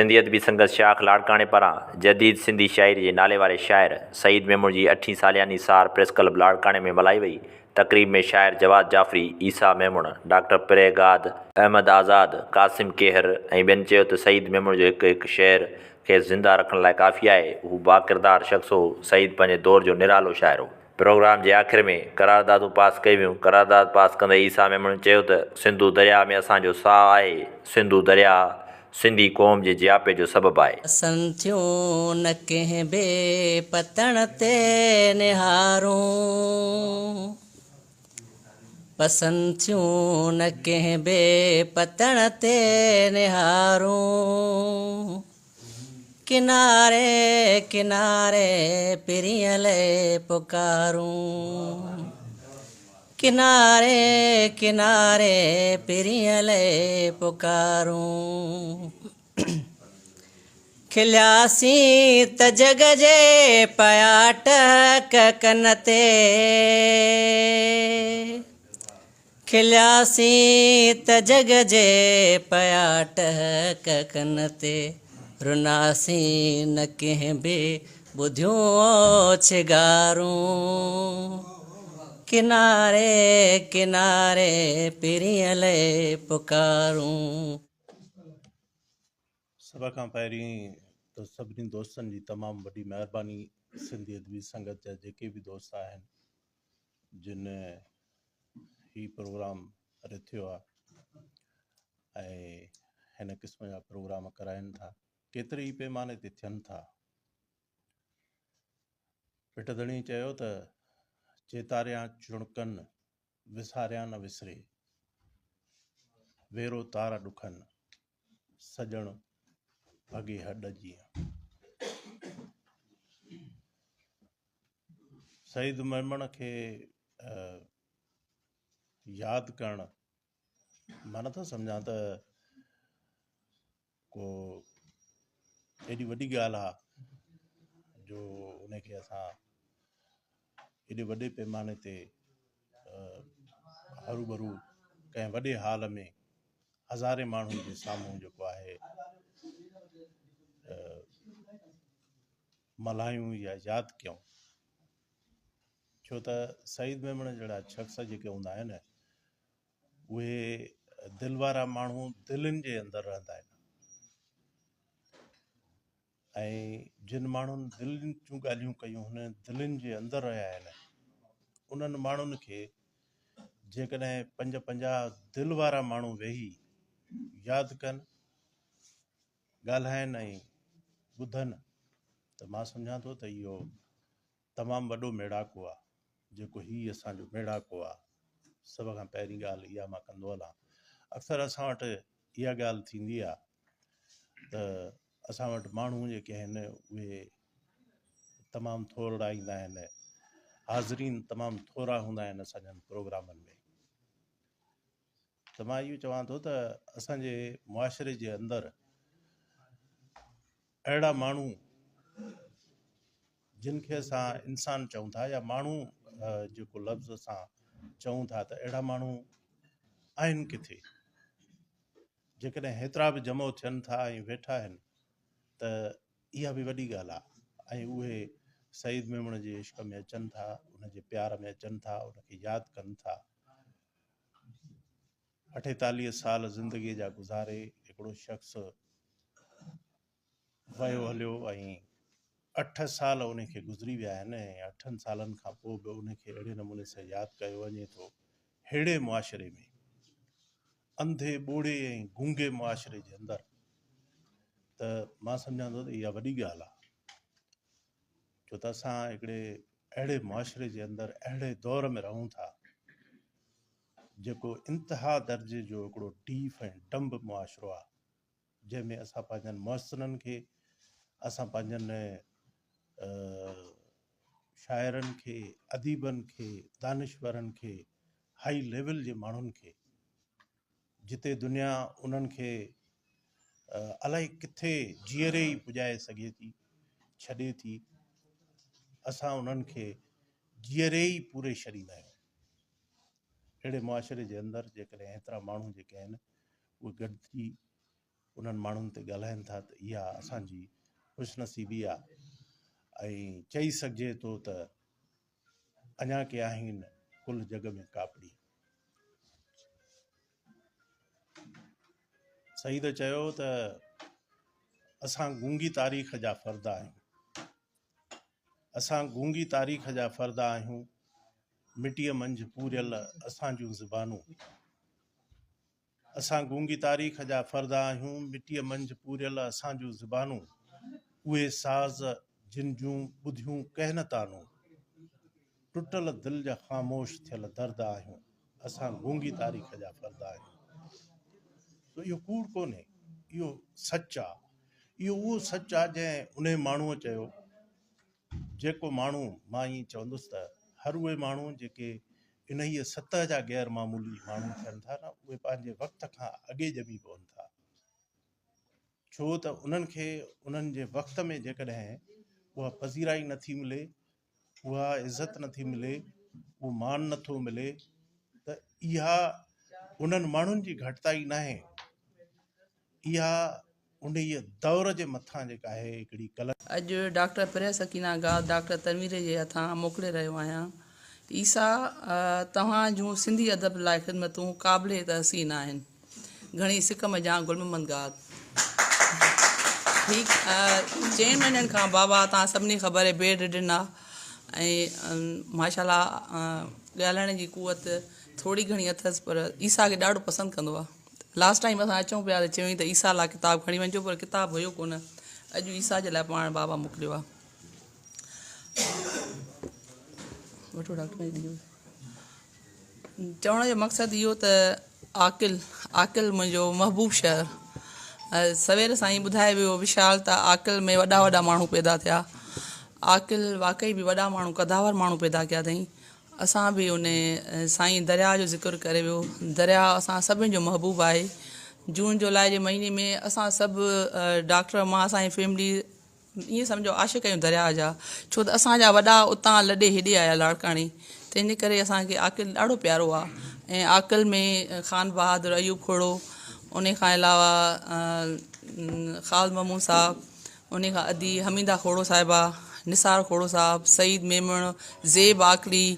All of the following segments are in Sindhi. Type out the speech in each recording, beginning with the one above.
سنڌي ادبي سنگت شاخ لاڙڪاڻي پاران جديد سنڌي شاعري جي ناليواري شاعر سعيد ميمڻ جي اٺين سالياني سار پريس ڪلب لاڙڪاڻي ۾ ملهائي وئي. تقريب ۾ شاعر جواد جعفري، عيسيٰ ميمڻ، ڊاڪٽر پرهگاد، احمد آزاد، قاسم ڪيهر ۽ ٻين چيو ته سعيد ميمڻ جو هڪ هڪ شعر کيس زنده رکڻ لاء ڪافي آهي، هو باڪردار شخص هو، سعيد پنهنجي دور جو نرالو شاعر هو. پروگرام جي آخر ۾ قراردادون پاس ڪيون ويون، قرارداد پاس ڪندي عيسيٰ ميمڻ چيو ته سنڌو درياهه ۾ اسان جو ساهه آهي، سنڌو درياهه سنڌي قوم جي جياپي جو سبب آهي. پسن ٿيون نه ڪنهن بي پتڻ تي نهارون پسن ٿيون نه ڪنهن بي پتڻ تي نهارون. ڪناري ڪناري پرينء لئي پڪارون ڪناري ڪناري پرينء لئي پڪارون کلياسين ته جڳ جي پيا ٽهڪ ڪن تي. کلياسين ته جڳ جي پيا ٽهڪ ڪن تي رناسين نه ڪنهن به ٻڌيون اوڇگارون ڪناري ڪناري پرينء لئي پڪارون. سڀ کان پهرين ته سڀني دوستن جي تمام وڏي مهرباني سنڌي ادبي سنگت جا جيڪي به دوست آهن جن هي پروگرام رٿيو آ ۽ هن قسم جا پروگرام ڪرائن ٿا ڪيتري ئي پيماني تي ٿين ٿا پٽ ڌڻي چيو ته چيتاريان چڻڪن وساريان نه وسري ويرو تار ڏکن سڄڻ ڀڳي هڏ جيئن سعيد ميمڻ کي ياد ڪرڻ مان نٿو سمجهان ته ڪو ايڏي وڏي ڳالهه آ جو ان کي اسان ايڏي وڏي پيماني تي هرو ڀرو ڪنهن وڏي هال ۾ هزارين ماڻهن جي سامهون جيڪو آهي ملهايون يا ياد ڪيون ڇو ته سعيد ميمڻ جهڙا شخص جيڪي هوندا آهن اهي دل وارا ماڻهو دلين جي اندر رهندا آهن ۽ جن ماڻهن دلين جون ڳالهيون ڪيون هن دلين جي اندر رهيا آهن انهن ماڻهن کي جيڪڏهن پنج پنجاهه دل وارا ماڻهو ويهي ياد ڪن ڳالهائن ۽ ٻڌن ته مان سمجهان ٿو ته اهو تمام وڏو ميڙاڪو آ جيڪو هي اسان جو ميڙاڪو آ. سڀ کان پهرين ڳالهه اها مان ڪندو هلان اڪثر اسان وٽ اها ڳالهه ٿيندي آ ته اسان وٽ ماڻهو جيڪي آهن اهي تمام ٿورڙا ايندا آهن حاضرين تمام ٿورا هوندا آهن اسان جن پروگرامن ۾ ته مان اهو چوان ٿو ته اسان جي معاشري جي اندر اهڙا ماڻهو جن کي اسان انسان چئون ٿا يا ماڻهو جيڪو لفظ اسان چئون ٿا ته اهڙا ماڻهو آهن ڪٿي جيڪڏهن هيترا به جمع ٿين ٿا ۽ ويٺا آهن ته اها به وڏي ڳالهه آهي ۽ اهي سعيد ميمڻ جي عشق ۾ اچن ٿا ان جي پيار ۾ اچن ٿا ان کي ياد ڪن ٿا اٺيتاليهه سال زندگيء جا گذاري هڪڙو شخص ويو هليو ۽ اٺ سال ان کي گذري ويا آهن ۽ اٺن سالن کان پوء به ان کي اهڙي نموني سان ياد ڪيو وڃي ٿو. ههڙي معاشري ۾ انڌي ٻوڙي ۽ گونگي معاشري جي اندر ته مان سمجهان ٿو ته اها وڏي ڳالهه آهي ڇو ته اسان هڪڙي اهڙي معاشري جي اندر اهڙي دور ۾ رهون ٿا جيڪو انتها درجي جو هڪڙو ڊيف ۽ ڊمب معاشرو آهي جنهن ۾ اسان پنهنجن محسنن کي اسان پنهنجن شاعرن کي اديبن کي دانشورن کي هائي ليول جي ماڻهن کي جتي دنيا انهن کي الائي ڪٿي جيئري ئي پڄائي سگهي ٿي ڇڏي ٿي اسان انهن کي جيئري ئي پوري ڇڏيندا آهيون اهڙي معاشري جي اندر جيڪڏهن ايترا ماڻهو جيڪي آهن اهي گڏ ٿي انهن ماڻهن تي ڳالهائين ٿا ته اها اسان جي خوش نصيبي آ ۽ چئي سگهجي ٿو ته اڃا ڪي آهين ڪل جڳ ۾ ڪاپڙي. سعيد چيو ته اسان گونگي تاريخ جا فرد آهيون. اسان گونگي تاريخ جا فرد آهيون، مٽيء منجهه پوريل اسان جون زبانون. اسان گونگي تاريخ جا فرد آهيون، مٽيء منجهه پوريل اسان جون زبانون. اهي ساز جن جون ٻڌيون ڪنهن نه تانون. ٽٽل دل جا خاموش ٿيل درد آهيون، اسان گونگي تاريخ جا فرد آهيون. سو اهو ڪوڙ ڪونهي، اهو سچ آ. اهو اهو سچ آ جنهن انهي ماڻهوء چيو، جيڪو ماڻهو، مان ائين چوندس ته هر اهي ماڻهو جيڪي انهيء سطح جا غير معمولي ماڻهو ٿين ٿا نه، اهي پنهنجي وقت کان اڳي ڄمي پون ٿا. ڇو ته انهن کي انهن جي وقت ۾ جيڪڏهن اها پذيرائي نٿي ملي، اها عزت نٿي ملي، اهو مان نٿو ملي ته اها انهن ماڻهن جي گهٽتائي ناهي، اها انهيء دور جي مٿان جيڪا آهي هڪڙي ڪلنڪ. اڄ ڊاڪٽر پريا سڪينه گاد ڊاڪٽر تنوير جي هٿان موڪلي رهيو آهيان. عيسيٰ توهان جون سنڌي ادب لاء خدمتون قابل تحسين آهن. گهڻي سڪ منجهان گل محمد گاد. ٺيڪ چئن مهينن کان بابا توهان سڀني خبر آهي بيڊ رڊن آ ۽ ماشاء الله ڳالهائڻ جي قوت ٿوري گهڻي اٿس پر عيسيٰ کي ڏاڍو پسند ڪندو آ. لاسٽ ٽائيم اسان اچون پيا ته چيائين ته عيسيٰ لاء ڪتاب کڻي وڃجو پر ڪتاب هيو ڪونه اڄ عيسيٰ جي لاء پاڻ بابا موڪليو آ. وٺو ڊاڪٽر ڏيو. چوڻ جو مقصد اهو ته عاقل عاقل منهنجو محبوب شهر سوير سائين ٻڌائي ويو وشال ته عاقل ۾ وڏا وڏا ماڻهو پيدا ٿيا عاقل واقعي به وڏا ماڻهو قداور ماڻهو پيدا ڪيا اٿئي اسان به ان سائين درياء جو ذڪر ڪري ويو درياء اسان سڀن جو محبوب آهي جون جولاء جي مهيني ۾ اسان سڀ ڊاڪٽر مان اسان جي فيملي ائين سمجهو عاشق آهيون درياء جا ڇو ته اسان جا وڏا اتان لڏي هيڏي آيا لاڙڪاڻي تنهن جي ڪري اسان کي عاقل ڏاڍو پيارو آ ۽ عاقل ۾ خان بهادر ايوب کهڙو ان کان علاوه خال محمود صاحب ان کان ادي حميده کهڙو صاحبه نثار کهڙو صاحب سعيد ميمڻ زيب عاقلي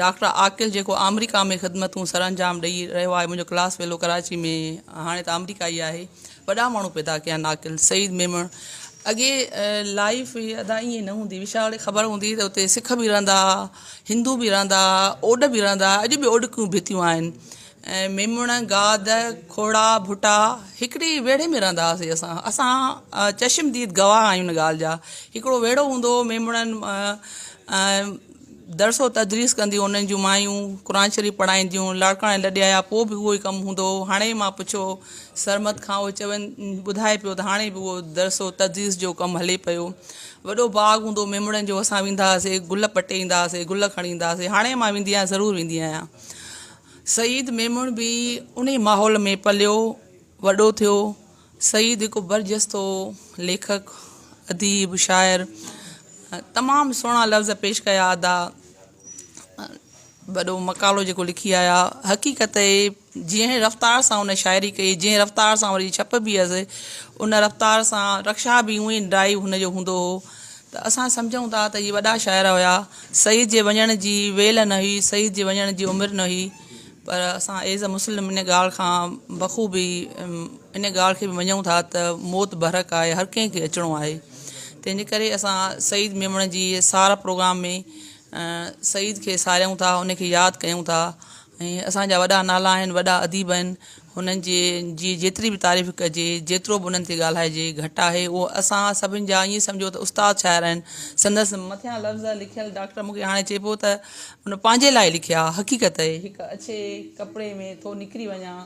ڊاڪٽر عاقل جيڪو آمريڪا ۾ خدمتون سرانجام ڏئي رهيو آهي منهنجو ڪلاس فيلو ڪراچي ۾ هاڻي ته آمريڪا ئي آهي وڏا ماڻهو پيدا ڪيا آهن عاقل سعيد ميمڻ اڳي لائيف ادا ائين نه هوندي وشال کي خبر هوندي ته اتي سک به رهندا هئا هندو به رهندا هئا اوڏ به رهندا هئا اڄ به اوڏڪيون ڀتيون آهن ۽ ميمڻ گاد کوڙا ڀٽا هڪڙي ويڙهي ۾ رهندا هئاسين اسان اسان چشم ديد گواهه آهيون ان ڳالهه جا هڪڙو ويڙهو هوندو هو ميمڻن درس و تدريس ڪنديون انهن جون مايون قرآن شريف پڙهائينديون لاڙڪاڻي لڏي آيا پوء به اهو ئي ڪم هوندو هو هاڻي مان پڇيو سرمد کان اهو چون ٻڌائي پيو ته هاڻي به اهو درس و تدريس جو ڪم هلي پيو وڏو باغ هوندو هو ميمڻن جو اسان ويندا هئاسي گل پٽي ايندا هئاسي گل کڻي ايندا هئاسي هاڻي مان ويندي آهيان ضرور ويندي آهيان سعيد ميمڻ به انهي ماحول ۾ پليو وڏو ٿيو سعيد هڪ برجستو ليکڪ، اديب، شاعر تمام سهڻا لفظ پيش ڪيا ادا وڏو مقالو جيڪو لکي آيا حقيقت جنهن رفتار سان ان شاعري ڪئي جنهن رفتار سان وري ڇپ به هيس ان رفتار سان رڪشا به اونئي ڊرائيو هن جو هوندو هو ته اسان سمجهون ٿا ته هي وڏا شاعر هيا سعيد جي وڃڻ جي ويل نه هئي سعيد جي وڃڻ جي عمر نه هئي پر اسان ايز ا مسلم ان ڳالهه کان بخوبي ان ڳالهه کي به مڃون ٿا ته موت برحق آهي هر ڪنهن کي اچڻو آهي تنهن جي ڪري اسان سعيد ميمڻ جي سار پروگرام ۾ سعيد کي ساريون ٿا ان کي ياد ڪيون ٿا ۽ اسان جا وڏا نالا آهن وڏا اديب آهن هنن جي جي جيتري به تعريف ڪجي جيترو به انهن تي ڳالهائجي گهٽ آهي اهو اسان سڀن جا ائين سمجهو ته استاد شاعر آهن سندس مٿيان لفظ لکيل ڊاڪٽر مون کي هاڻي چئي پيو ته هن پنهنجي لاء لکيا حقيقت اهي هڪ اڇي ڪپڙي ۾ ٿو نڪري وڃان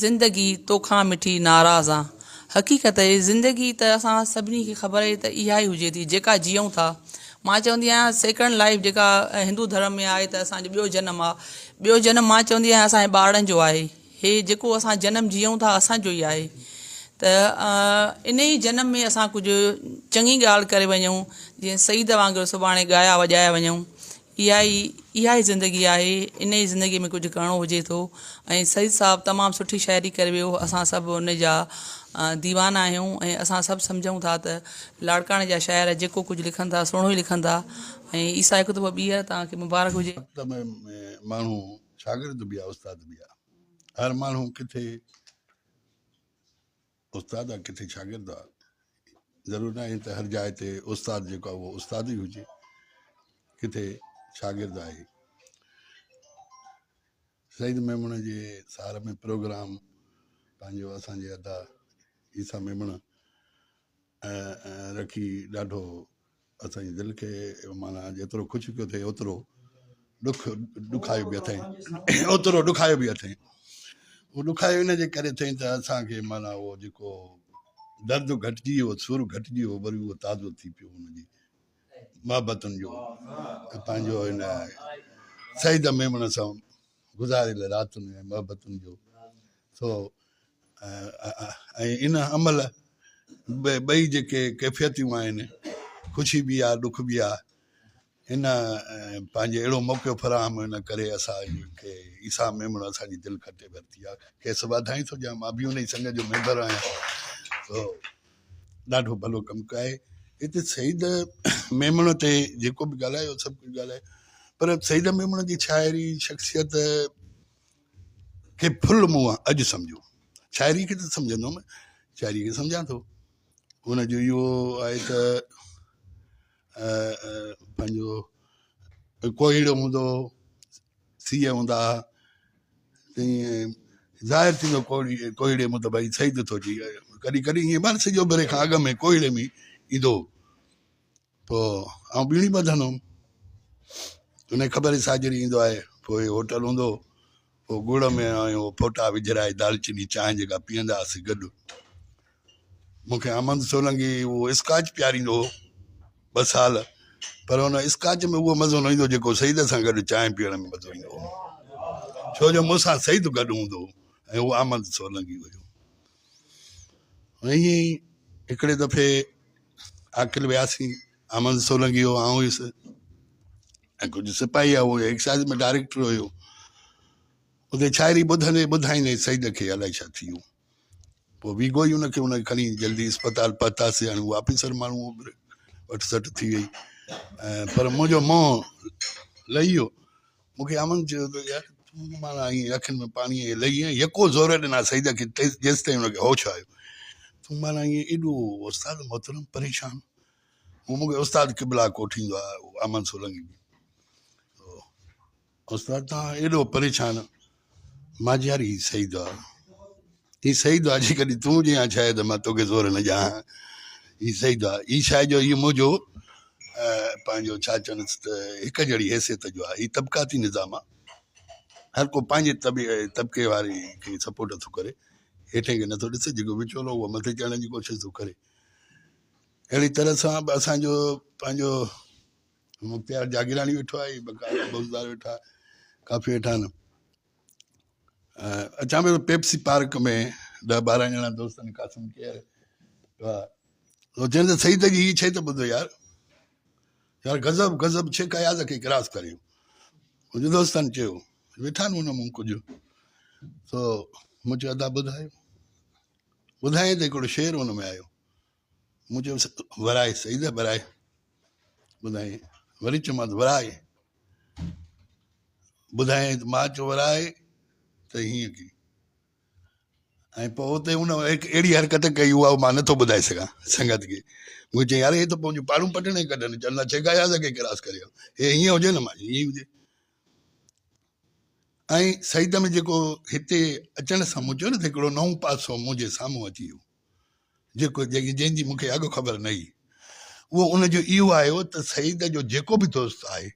زندگي توکان مٺي ناراض آن. حقيقت اهي زندگي ته اسان سڀني کي خبر اهي ته اها ئي هجي ٿي جيڪا جيئون ٿا. مان چوندي آهيان سيڪنڊ لائيف جيڪا هندو ڌرم ۾ آهي ته اسان جو ٻيو جنم آ. ٻيو جنم مان چوندي آهيان اسان جي ٻارڙن جو آهي. هي جيڪو اسان جنم جيئون ٿا اسان جو ئي آهي ته انهي جنم ۾ اسان ڪجهه چڱي ڳالهه ڪري وڃون جيئن سعيد وانگر سڀاڻي ڳايا وڄايا وڃون. اها ئي اها ئي زندگي آهي ان ئي زندگي ۾ ڪجهه ڪرڻو هجي ٿو ۽ سيد صاحب تمام سٺي شاعري ڪري ويو اسان سڀ ان جا ديوانا آهيون ۽ اسان سڀ سمجهون ٿا ته لاڙڪاڻي جا شاعر جيڪو ڪجهه لکن ٿا سهڻو ئي لکن ٿا ۽ عيسيٰ هڪ دفعو ٻيهر توهان کي مبارڪ هجي. مڪتب ۾ ماڻهو شاگرد به آ استاد به آ هر ماڻهو ڪٿي استاد آ ڪٿي شاگرد آ ضرور ناهي ته هر جاء تي استاد جيڪو آ اهو استاد ئي هجي ڪٿي شاگرد آهي سعيد ميمڻ جي سار ۾ پروگرام پنهنجو اسان جي ادا عيسيٰ ميمڻ رکي ڏاڍو اسان جي دل کي معنيٰ جيترو خوش ڪيو اٿئي اوترو ڏک ڏکايو به اٿئي اوترو ڏکايو به اٿئي اهو ڏکايو ان جي ڪري اٿئي ته اسان کي معنيٰ اهو جيڪو درد گهٽجي ويو سور گهٽجي ويو وري اهو تازو ٿي پيو ان جي محبتن جو پنهنجو هن سعيد ميمڻ سان گذاريل راتن ۽ محبتن جو سو ۽ ان عمل ٻئي جيڪي ڪيفيتون آهن خوشي به آهي ڏک به آهي ان پنهنجي اهڙو موقعو فراهم ان ڪري اسان کي عيسيٰ ميمڻ اسان جي دل کٽي ورتي آهي کيس واڌائين ٿو ڏيان مان به ان جي سنگ جو ميمبر آهيان سو ڏاڍو ڀلو ڪم ڪيو آهي هتي سعيد ميمڻ تي جيڪو به ڳالهايو سڀ ڪجهه ڳالهايو پر سعيد ميمڻ جي شاعري شخصيت کي ڦل مون اڄ سمجهيو. شاعري کي ته سمجهندو هوم، شاعري کي سمجهان ٿو. ان جو اهو آهي ته پنهنجو ڪوهيڙو هوندو هو، سيء هوندا هئا، تيئن ظاهر ٿيندو ڪوهيڙي مان ته ڀئي سيد ٿو اچي. ڪڏهن ڪڏهن ائين ٻار سج اڀري کان اڳ ۾ ڪوهيڙي ۾ ايندو هو. پوء آئون ٻيڻي ٻڌندو هوم. ان کي خبر هئي ساجهري ايندو آهي. پوء هوٽل هوندو هو. پوء ڳڙ ۾ ۽ اهو ڦوٽا وجهرائي دالچيني چانهه جيڪا پيئندا هئاسين گڏ. مون کي احمد سولنگي اهو اسڪاچ پياريندو هو ٻه سال پر ان اسڪاچ ۾ اهو مزو نه ايندو جيڪو سعيد سان گڏ چانهه پيئڻ ۾ مزو ايندو هو. ڇو جو مون سان سعيد گڏ هوندو هو ۽ اهو احمد سولنگي هيو. ائين ئي هڪڙي دفعي عاقل وياسين، احمد سولنگي هو، آئون هيس ۽ ڪجهه سپاهي هئا، اهو ايڪسائيز ۾ ڊائريڪٽر هيو. اتي شاعري ٻڌندي ٻڌائيندي سعيد کي الائي ڇا ٿي ويو. پوء ويگو ئي ان کي ان کي کڻي جلدي اسپتال پهتاسين. هاڻي هو آفيسر ماڻهو هو، اٺ سٺ ٿي وئي پر منهنجو منهن لهي ويو. مون کي امن چيو ته يار تون معنيٰ ائين اکين ۾ پاڻي ائين لهي وئين يڪو زور ڏنا سعيد کي جيستائين هن کي هوش آيو تون معنيٰ ائين ايڏو استاد محترم پريشان هو مون کي استاد قبلا ڪوٺيندو آهي امن سولنگي به استاد تان ايڏو پريشان مان چيو يار هي سعيد آ هي سعيد آ جيڪڏهن تون هجين ها شايد مان توکي زور نه ڏيان ها هي سعيد آ هي شايد جو هي منهنجو پنهنجو ڇا چونس ته هڪ جهڙي حيثيت جو آ هي طبقاتي نظام آ هر ڪو پنهنجي طبقي واري کي سپورٽ ٿو ڪري هيٺين کي نٿو ڏسي جيڪو وچولو اهو مٿي چڙهڻ جي ڪوشش ٿو ڪري اهڙي طرح سان به اسانجو پنهنجو مختيار جاگيراڻي ويٺو آهي بقا بوزدار ويٺا ڪافي ويٺا آهن اچان پيو پيپسي پارڪ ۾ ڏهه ٻارهن ڄڻا دوست آهن قاسم ڪير چون ته صحيح ته هي ڇي ته ٻڌو يار يار غضب غضب ڇي قياض کي ڪراس ڪريو منهنجي دوستن چيو ويٺا آهن ان مون ڪجهه تو مون چيو ادا ٻڌايو ٻڌائين ته هڪڙو شعر ان ۾ آيو مون چيو ورائي صحيح ته ورائي ٻڌائين وري چيومانس ورائي ٻڌائين ته مان چيو ورائي ته هيئن ڪي ۽ پوء اتي ان هڪ اهڙي حرڪت ڪئي اها مان نٿو ٻڌائي سگهان سنگت کي مون چيو يار هي ته پنهنجون پاڙون پٽڻ ئي ڪڍن چوندا ڇيڪا ياد کي ڪراس ڪري آيو هي هيئن هجي نه مان هيئن هجي ۽ سعيد ۾ جيڪو هتي اچڻ سان مون چيو نه ته هڪڙو نئون پاسو منهنجي سامهون اچي ويو جيڪو جنهن جي مون کي اڳ خبر نه هئي اهو ان جو اهو آيو ته سعيد جو جيڪو به دوست آهي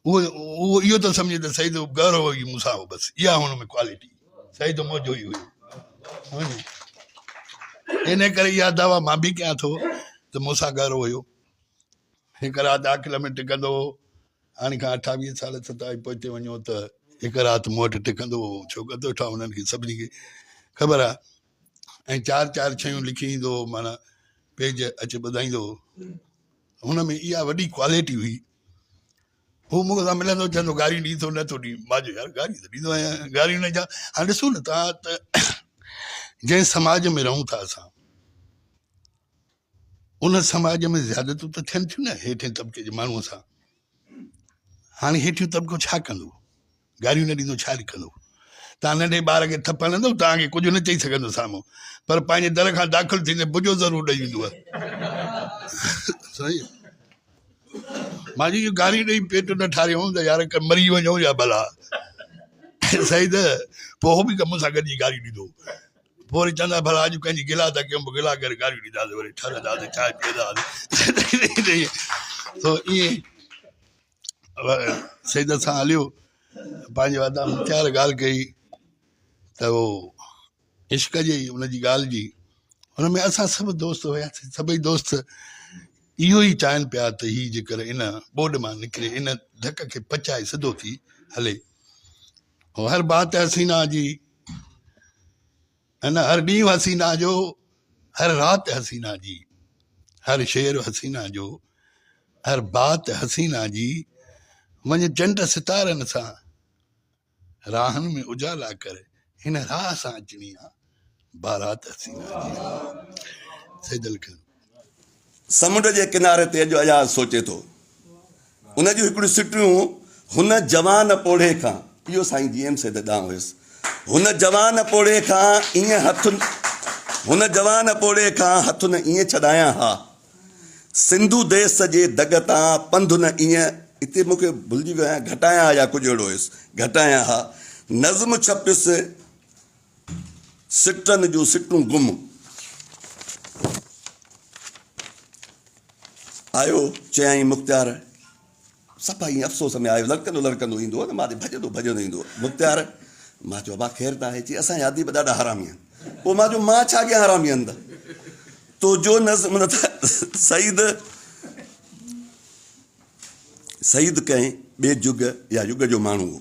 اهو اهو اهو ٿو سمجهي ته سعيد گهرو ئي مون سان هو بس اها هن ۾ ڪوالٽي سعيد منهنجو ئي هيو ان ڪري اها دعويٰ مان به ڪيان ٿو ته مون سان گهرو هيو هڪ رات عاقل ۾ ٽڪندو هو هاڻي کان اٺاويهه سال ستاويهه پوئتي وڃو ته هڪ رات مون وٽ ٽڪندو هو ڇوڪر ويٺا انهن کي سڀني کي خبر آهي ۽ چار چار شيون لکي ايندو هو معنيٰ پيج اچي ٻڌائيندو هو هن ۾ اها وڏي ڪوالٽي هئي. هو مون سان ملندو چوندو گاريون ڏين ٿو نه ٿو ڏين مان چيو يار گاريون ته ڏيندو آهيان گاريون نه ڏيان هاڻي ڏسو نه توهان ته جنهن سماج ۾ رهون ٿا اسان ان سماج ۾ زيادتون ته ٿين ٿيون نه هيٺين طبقي جي ماڻهوء سان هاڻي هيٺيون طبقو ڇا ڪندو گاريون نه ڏيندو ڇا لکندو تان ننڍي ٻار کي ٿپ هڻندو توهان کي ڪجهه نه چئي سگهندو سامهون پر پنهنجي در کان داخل ٿيندي بجو ضرور ڏئي ويندو سائين مان چيو گاريون ڏئي پيٽ نه ٺاريو ته يار مري وڃو يا ڀلا سائين ته پوء هو به مون سان گڏجي گاريون ڏيندو پوء وري چوندا ڀلا اڄ ڪنهن جي گلا ٿا ڪيون پوء گلا ڪري گاريون ڏينداسين وري ٺرنداسين چانهه پيئنداسين سو ائين سيد سان هليو پنهنجو ادا مختيار ڳالهه ڪئي ته هو عشق جي ان جي ڳالهه جي هن ۾ اسان سڀ دوست هياسين سڀئي دوست اهو ئي چاهين پيا ته هي جيڪر ان ٻوڏ مان نڪري ان ڌڪ کي پچائي سڌو ٿي هلي هر بات حسينا جي نه هر ڏينهن حسينا جو هر رات حسينا جي هر شعر حسينا جو هر بات حسينا جي وڃ چنڊ ستارن سان راهن ۾ اجالا ڪر هن راهه سان اچڻي آ بارات حسينا جي سيد الخان سمنڊ جي ڪناري تي اڄ اياز سوچي ٿو. ان جون هڪڙيون سٽيون هن جوان پوڙهي کان، اهو سائين جي ايم سيد ڏانهن هيس، هن جوان پوڙهي کان ائين هٿ هن جوان پوڙهي کان هٿ نه ائين ڇڏايان ها، سنڌو ديس جي دڳ تان پنڌ نه ائين، اتي مون کي ڀلجي ويو آهيان، گهٽايان ها يا ڪجهه اهڙو هيس، گهٽايان ها. نظم ڇپيس. سٽن جون سٽون گم. آيو، چيائين مختيار صفا ائين افسوس ۾ آيو، لڙڪندو لڙڪندو ايندو هو نه مان ڏي ڀڄندو ڀڄندو ايندو هو. مختيار، مان چيو ابا خير ته آهي، چي اسان جا اديب ڏاڍا حرامي آهن. پوء مان چيو مان ڇا ڪيان حرامي آهن ته تو جو نظم نه ته سعيد سعيد ڪنهن ٻئي جڳ يا يگ جو ماڻهو هو.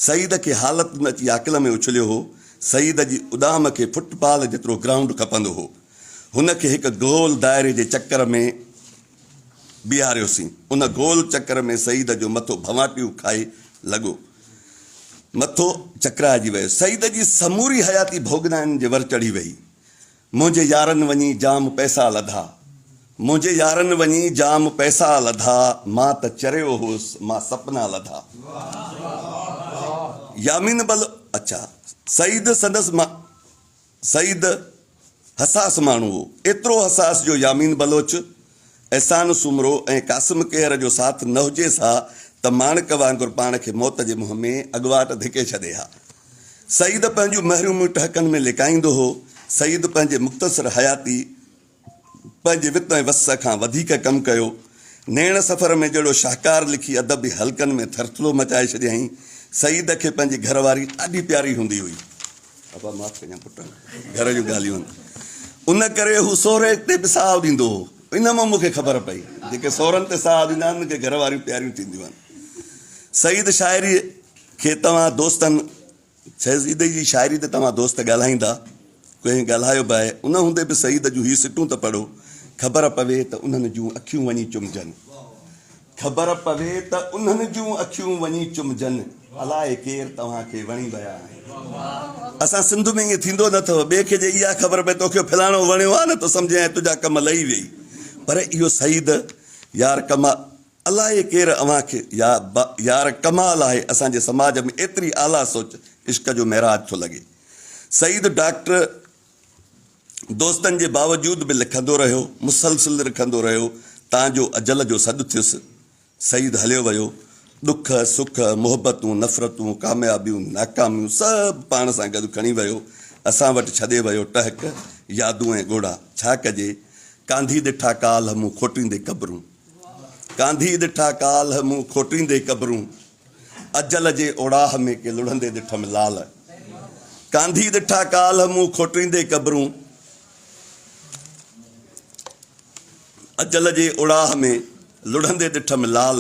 سعيد کي حالتن اچي عاقل ۾ اڇليو هو. سعيد جي اڏام کي فٽ بال جيترو گرائونڊ کپندو هو. هن کي هڪ گول دائري جي چڪر ۾ بيهاريوسين. ان گول چڪر ۾ سعيد جو مٿو ڀنواٽيون کائي لڳو. مٿو چڪرائجي ويو. سعيد جي سموري حياتي ڀوڳنائن جي ور چڙهي ويئي. منهنجي يارن وڃي جام پئسا لڌا. منهنجي يارن وڃي جام پئسا لڌا مان ته چريو هئس مان سپنا لڌا. يامين بل اڇا سعيد سندس سعيد حساس ماڻهو هو ايترو حساس جو يامين بلوچ احسان سومرو ۽ قاسم ڪيهر جو ساٿ نه هجيس ها ته ماڻڪ وانگر پاڻ کي موت جي منهن ۾ اڳواٽ ڌڪي ڇڏي ها. سعيد پنهنجون محروميون ٽهڪن ۾ لڪائيندو هو. سعيد پنهنجي مختصر حياتي پنهنجي وت ۽ وس کان وڌيڪ ڪم ڪيو. نيڻ سفر ۾ جهڙو شاهڪار لکي ادبي حلقن ۾ ٿرٿلو مچائي ڇڏيائين. سعيد کي پنهنجي گهر واري ڏاڍي پياري هوندي هئي. ابا معاف ڪجان پٽ گهر جون ڳالهيون آهن. ان ڪري هو سهري تي به ساهه ڏيندو هو. ان مان مون کي خبر پئي جيڪي سهرن تي ساهه ڏيندا آهن انهن کي گهر واريون پياريون ٿينديون آهن. سعيد شاعريء کي توهان دوستن سعيد جي شاعري تي توهان دوست ڳالهائيندا ڪنهن ڳالهايو به آهي ان هوندي به سعيد جون هي سٽون ته پڙهو خبر پوي ته انهن جون اکيون وڃي چمجن خبر پوي ته انهن جون اکيون وڃي چمجن الائي ڪير توهان کي وڻي ويا آهن اسان سنڌ ۾ ائين ٿيندو نه اٿو ٻئي کي جي اها خبر پئي توکي فلاڻو وڻيو آهي نه ته سمجهين تنهنجا ڪم لهي ويئي پر اهو سعيد يار ڪما الائي ڪير اوهان کي يا يار ڪمال آهي اسان جي سماج ۾ ايتري اعليٰ سوچ عشق جو معراج ٿو لڳي. سعيد ڊاڪٽر دوستن جي باوجود به لکندو رهيو مسلسل لکندو رهيو تان جو اجل جو سڏ ٿيس سعيد هليو ويو ڏک سک محبتون نفرتون ڪاميابيون ناڪاميون سڀ پاڻ سان گڏ کڻي ويو اسان وٽ ڇڏي ويو ٽهڪ يادون ۽ ڳوڙها ڇا ڪجي ڪانڌي ڏٺا ڪالهه مون کوٽيندي قبرون. ڪانڌي ڏٺا ڪالهه مون کوٽيندي قبرون، اجل جي اوڙاهه ۾ ڪي لڙهندي ڏٺم لال. ڪانڌي ڏٺا ڪالهه مون کوٽيندي قبرون، اجل جي اوڙاهه ۾ لڙهندي ڏٺم لال.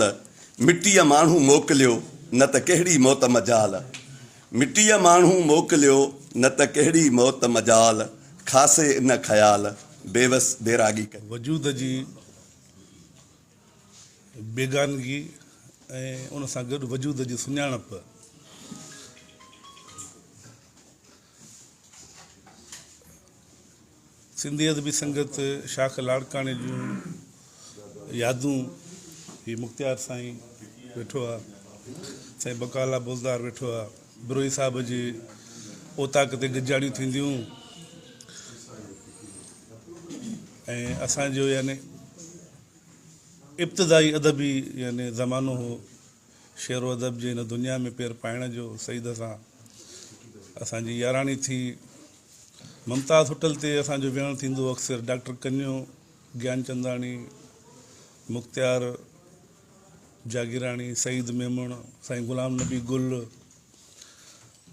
مٽيء ماڻهو موڪليو نه ته ڪهڙي موت مجال. مٽيء ماڻهو موڪليو نه ته ڪهڙي موت مجال. خاصي ان خيال بيوس بيراڳي ڪئي. وجود جي بيگانگي ۽ ان سان گڏ وجود جي سڃاڻپ. سنڌي ادبي سنگت شاخ لاڙڪاڻي جون يادون هي مختيار سائين ويٺو آ، سائين بقاء الله بوزدار ويٺو آ، بروهي صاحب جي اوطاق تي گڏجاڻيون ٿينديون ۽ اسان جو يعني ابتدائي ادبي يعني زمانو هو. شعر و ادب جي هن دنيا ۾ پير پائڻ جو سعيد سان اسان جي ياراڻي ٿي. ممتاز هوٽل تي اسان جو ويهڻ ٿيندو هو اڪثر ڊاڪٽر ڪنيو گيانچنداڻي، مختيار جاگيراڻي، سعيد ميمڻ، سائين غلام نبي گل،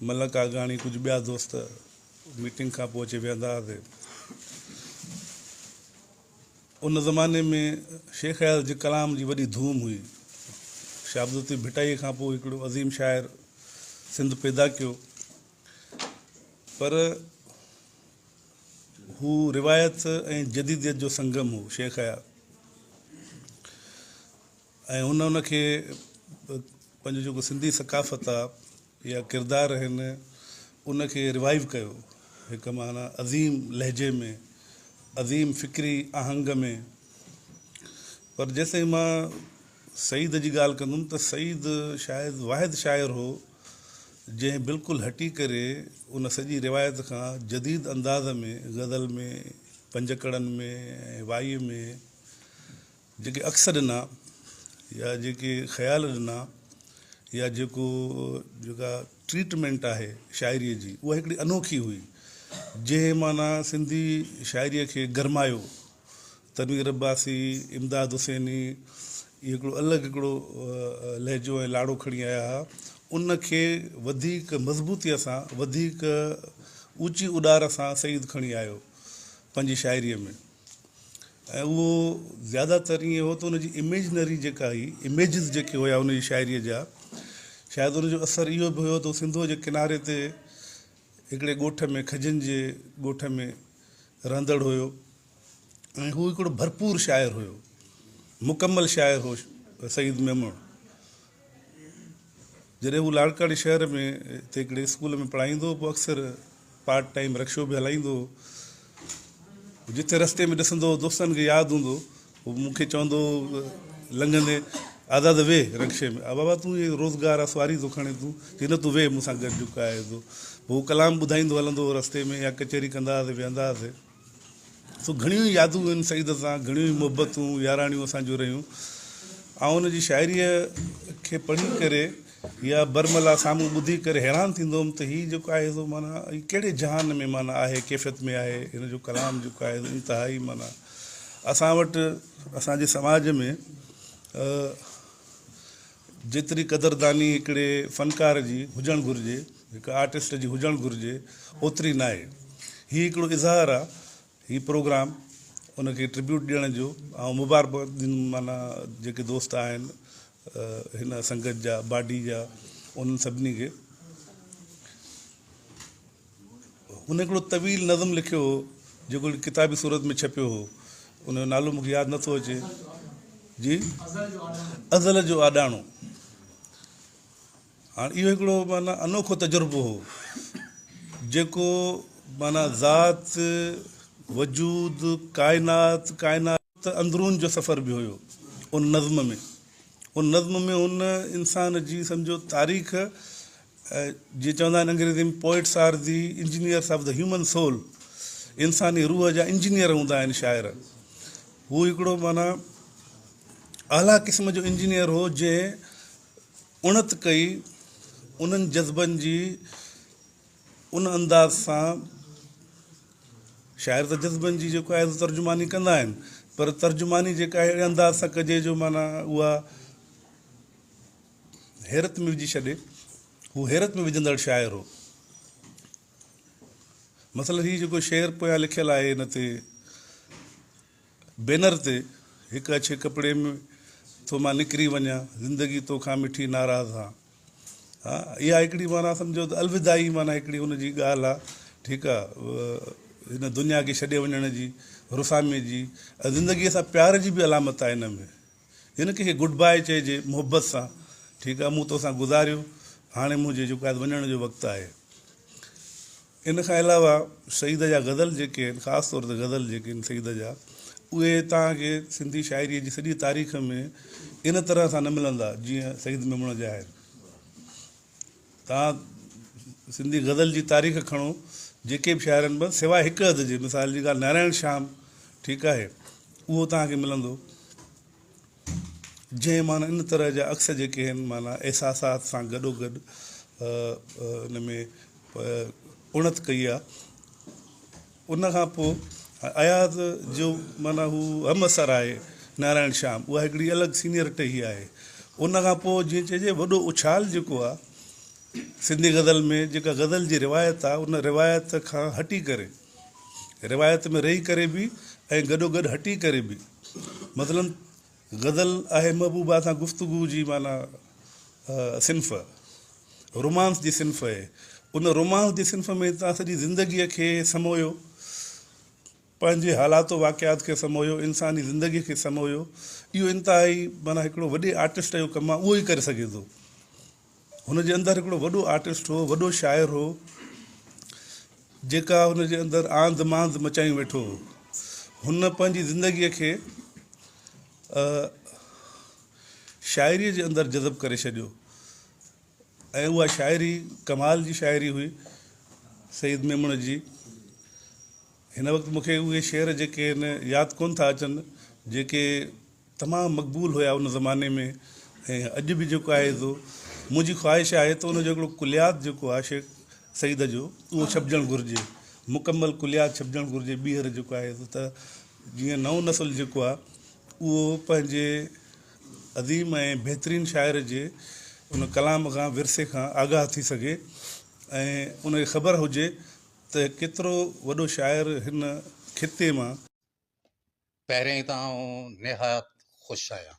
ملڪ آگاڻي ڪجهه ٻيا دوست ميٽنگ کان پوء اچي ويهندا هئاسي. ان زماني ۾ شيخ اياز جي ڪلام جي وڏي ڌوم هئي. شاهه عبداللطيف ڀٽائيء کان پوء هڪڙو عظيم شاعر سنڌ پيدا ڪيو، پر هو روايت ۽ جديديت جو سنگم هو شيخ اياز ۽ هن ان کي پنهنجو جيڪو سنڌي ثقافت آ يا ڪردار آهن ان کي ريوائيو ڪيو هڪ معنيٰ عظيم لهجي ۾ عظيم فڪري آهنگ ۾ پر جيستائين مان سعيد جي ڳالهه ڪندم ته سعيد شايد واحد شاعر هو جنهن بلڪل هٽي ڪري ان سڄي روايت کان جديد انداز ۾ غزل ۾ پنجڪڙن ۾ ۽ وائي ۾ جيڪي عڪس ڏنا يا جيڪي خيال ڏنا يا جيڪو جيڪا ٽريٽمينٽ آهي شاعريء جي اها هڪڙي انوکي هئي جنهن معنيٰ سنڌي شاعريء کي گرمايو. تنوير عباسي، امداد حسيني اهي هڪڙو الڳ هڪڙو لهجو ۽ لاڙو کڻي آيا ها ان کي وڌيڪ مضبوطيء سان وڌيڪ اوچي اڏار سان سعيد کڻي آيو پنهنجي شاعريء ۾. ۽ اهو زياده تر ائين هو ته ان جي اميجنري جيڪا هئي، اميجز جيڪي هيا ان جي شاعريء جا، شايد ان جو اثر اهو به هيو ته هو سنڌوء جي ڪناري تي هڪڙي ڳوٺ ۾ کجين جي ڳوٺ ۾ رهندڙ هيو ۽ هو هڪڙو ڀرپور شاعر هيو، مڪمل شاعر هو سعيد ميمڻ. جڏهن هو لاڙڪاڻي شهر ۾ هتي هڪڙي اسڪول ۾ پڙهائيندو هو پوء اڪثر پارٽ ٽائيم رڪشو به هلائيندو هو. جتي رستي ۾ ڏسندو هو دوستن کي ياد هوندو هو مون کي چوندو هو لنگهندي آزاد ويهه رڪشي ۾ بابا تون هي روزگار آ سواري ٿو کڻين تون چي نه تون ويهه مون سان گڏ جيڪو آهي سو پوء هو ڪلام ٻڌائيندو هلندو هو رستي ۾ يا ڪچهري ڪندا هئاسي ويهندا هئاسي. سو گهڻيون ئي يادون آهن سعيد سان، گهڻيون ئي محبتون، ياراڻيون اسان جون رهيون. آئون ان جي شاعريء کي پڙهي ڪري يا برملا سامهون ٻڌي ڪري حيران ٿيندو هوم ته هي جيڪو آهي سو معنيٰ هي ڪهڙي جهان ۾ معنيٰ آهي، ڪيفيت ۾ آهي، هن جو ڪلام جيڪو آهي سو انتهائي معنيٰ اسان وٽ اسان جي سماج ۾ جيتري قدرداني هڪڙي فنڪار جي هجڻ گهرجي، هڪ آرٽسٽ جي هجڻ گهرجي، اوتري ناهي. هي هڪڙو اظهار آ، هي پروگرام ان کي ٽربيوٽ ڏيڻ جو. آئون مبارڪباد ڏيندم معنيٰ جيڪي دوست آهن هن سنگت جا، باڊي جا، انهن سڀني کي. هن هڪڙو طويل نظم لکيو هو جيڪو هڪڙي ڪتابي صورت ۾ ڇپيو هو ان جو نالو مونکي ياد نٿو اچي جي ازل جو آڏاڻو هاڻ اهو هڪڙو معنيٰ انوکو تجربو هو جيڪو معنيٰ ذات وجود ڪائنات ڪائنات اندرون جو سفر به هيو ان نظم ۾ ان نظم ۾ هن انسان جي سمجهو تاريخ جيئن چوندا آهن انگريزي ۾ Poets are the engineers of the human soul انساني روح جا انجنيئر هوندا آهن شاعر. هو هڪڙو معنيٰ اعليٰ قسم جو انجنيئر هو جنهن اڻت ڪئي انهن جذبن جي ان انداز سان شاعر ته جذبن جي جيڪو آهي ترجماني ڪندا آهن پر ترجماني جيڪا آهي اهڙي انداز سان ڪجي جو معنيٰ اها حيرت ۾ وجهي ڇڏي. هو حيرت ۾ وجهندڙ شاعر هو. مثلاً هي جيڪو شعر پويان لکيل آهي هن تي بينر تي هڪ اڇي ڪپڙي ۾ ٿو مان نڪري وڃان زندگي توکان مٺي ناراض هان ها اها هڪڙي معنيٰ سمجهو ته الوداعي معنيٰ هڪڙي هن جي ڳالهه آ ٺيڪ آ هن دنيا کي ڇڏي وڃڻ جي رسامي جي ۽ زندگي سان پيار جي به علامت آهي هن ۾ هن ڪنهن کي گڊ باء چئجي محبت سان. ٺيڪ آهي مون توسان گذاريو هاڻي منهنجي جيڪو آهي وڃڻ جو وقت آهي. ان کان علاوه سعيد جا غزل جيڪي آهن خاص طور تي غزل جيڪي آهن سعيد جا اهي توهان کي سنڌي شاعريء جي سڄي تاريخ ۾ ان طرح سان نه ملندا جيئن سعيد ميمڻ جا آهن. توهان سنڌي غزل جي تاريخ کڻو جيڪي به شاعر آهن بس سواء هڪ اڌ جي مثال جي ڳالهه نارائڻ شيام ٺيڪ آهي اهو توهان کي ملندو. جنهن معنيٰ ان طرح جا عڪس جيڪي آهن معنيٰ احساسات سان گڏوگڏ ان ۾ اڻت ڪئي آهي. ان کان پوء اياز جو معنيٰ هو همعصر آهي نارائڻ شيام اها هڪڙي الڳ سينئر ٽهي آهي. ان کان پوء جيئن چئجي وڏو اڇال جيڪو آهي سنڌي غزل ۾ جيڪا غزل جي روايت آهي ان روايت کان هٽي ڪري روايت ۾ رهي ڪري به ۽ گڏوگڏ هٽي ڪري به مثلاً غزل آهي محبوبا سان گفتگو جي معنيٰ صنف، رومانس جي صنف آهي. ان رومانس جي صنف ۾ توهان سڄي زندگيء کي سمويو، پنهنجي حالات و واقعات کي سمويو، انساني زندگيء کي سمويو، اهو انتهائي معنيٰ هڪڙو وڏي آرٽسٽ جو ڪم آهي، اهو ئي ڪري سگهي ٿو. هن جي اندر هڪڙو وڏو آرٽسٽ هو، وڏو شاعر هو، جيڪا هن جي اندر آنڌ مانڌ مچايون ويٺو هو. هن پنهنجي زندگيء کي شاعريء جي اندر جذب ڪري ڇڏيو ۽ اها شاعري ڪمال جي شاعري هئي سعيد ميمڻ جي. هن وقت مون کي اهي شعر جيڪي آهن ياد ڪونه ٿا اچن جيڪي تمام مقبول هيا ان زماني ۾ ۽ اڄ به جيڪو آهي سو منهنجي خواهش آهي ته ان جو هڪڙو ڪليات جيڪو آهي شيخ سعيد جو اهو ڇپجڻ گهرجي مڪمل ڪليات ڇپجڻ گهرجي ٻيهر جيڪو آهي سو ته جيئن نئون نسل جيڪو آهي اهو پنهنجي عظيم ۽ بهترين شاعر جي ان ڪلام کان ورثي کان آگاهه ٿي سگهي ۽ ان کي خبر هجي ته ڪيترو وڏو شاعر هن خطي مان پهرين ته آئون نهايت خوش آهيان.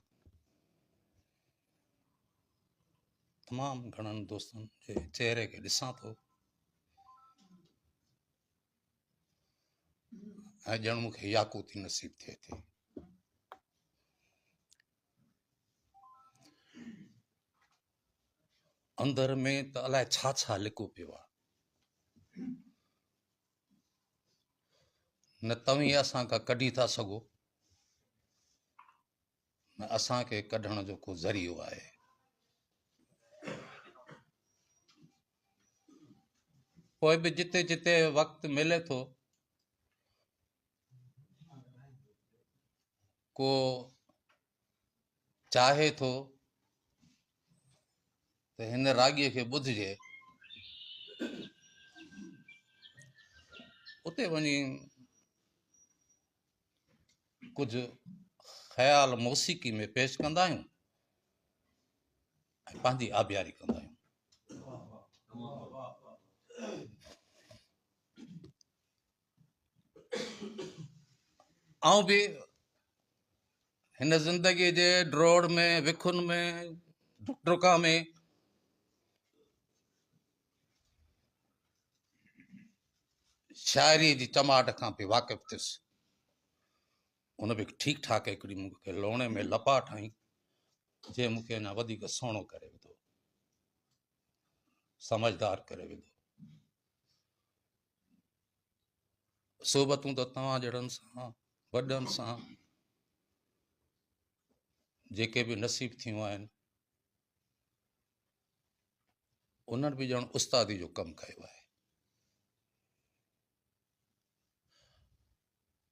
تمام گهڻن دوستن جي چهري کي ڏسان ٿو ۽ ڄڻ مون کي ياقوتي نصيب ٿئي ٿي. اندر ۾ ته الائي ڇا ڇا لڪو پيو آهي. نه توهين اسان کان ڪڍي ٿا سگهو نه اسان کي ڪڍڻ جو ڪو ذريعو آهي. پوء به جتي جتي وقت ملي ٿو ڪو چاهي ٿو ته هن راڳيء کي ٻڌجي، اتي وڃي ڪجهه خيال موسيقي ۾ پيش ڪندا آهيون ۽ پنهنجي آبياري ڪندا آهيون. آئون به هن زندگيء جي ڊوڙ ۾ وکن ۾ ڊڪ ۾ شاعريء جي چماٽ کان پئي واقف ٿيس. ان به ٺيڪ ٺاڪ هڪڙي مون کي لوڻي ۾ لپاٽ هنئي، جنهن مون کي اڃا وڌيڪ سهڻو ڪري وڌو، سمجهدار ڪري وڌو. صحبتون ته توهان جهڙن سان وڏن سان جيڪي به نصيب ٿيون آهن انهن به ڄڻ استادي جو ڪم ڪيو آهي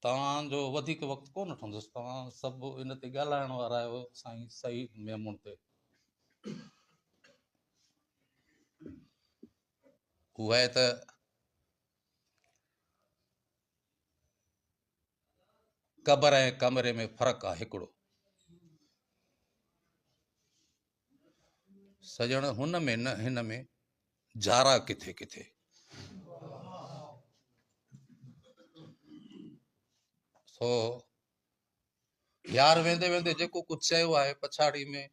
توهان جو وڌيڪ وقت ڪونه وٺندس توهان سڀ ان تي ڳالهائڻ وارا آهيو سائين سعيد ميمڻ تي هو آهي ته قبر ۽ ڪمري ۾ فرق آ هڪڙو. سڄڻ هن ۾ نه هن ۾ جارا ڪٿي ڪٿي. سو يار ويندي ويندي جيڪو ڪجهه چيو آهي پڇاڙي ۾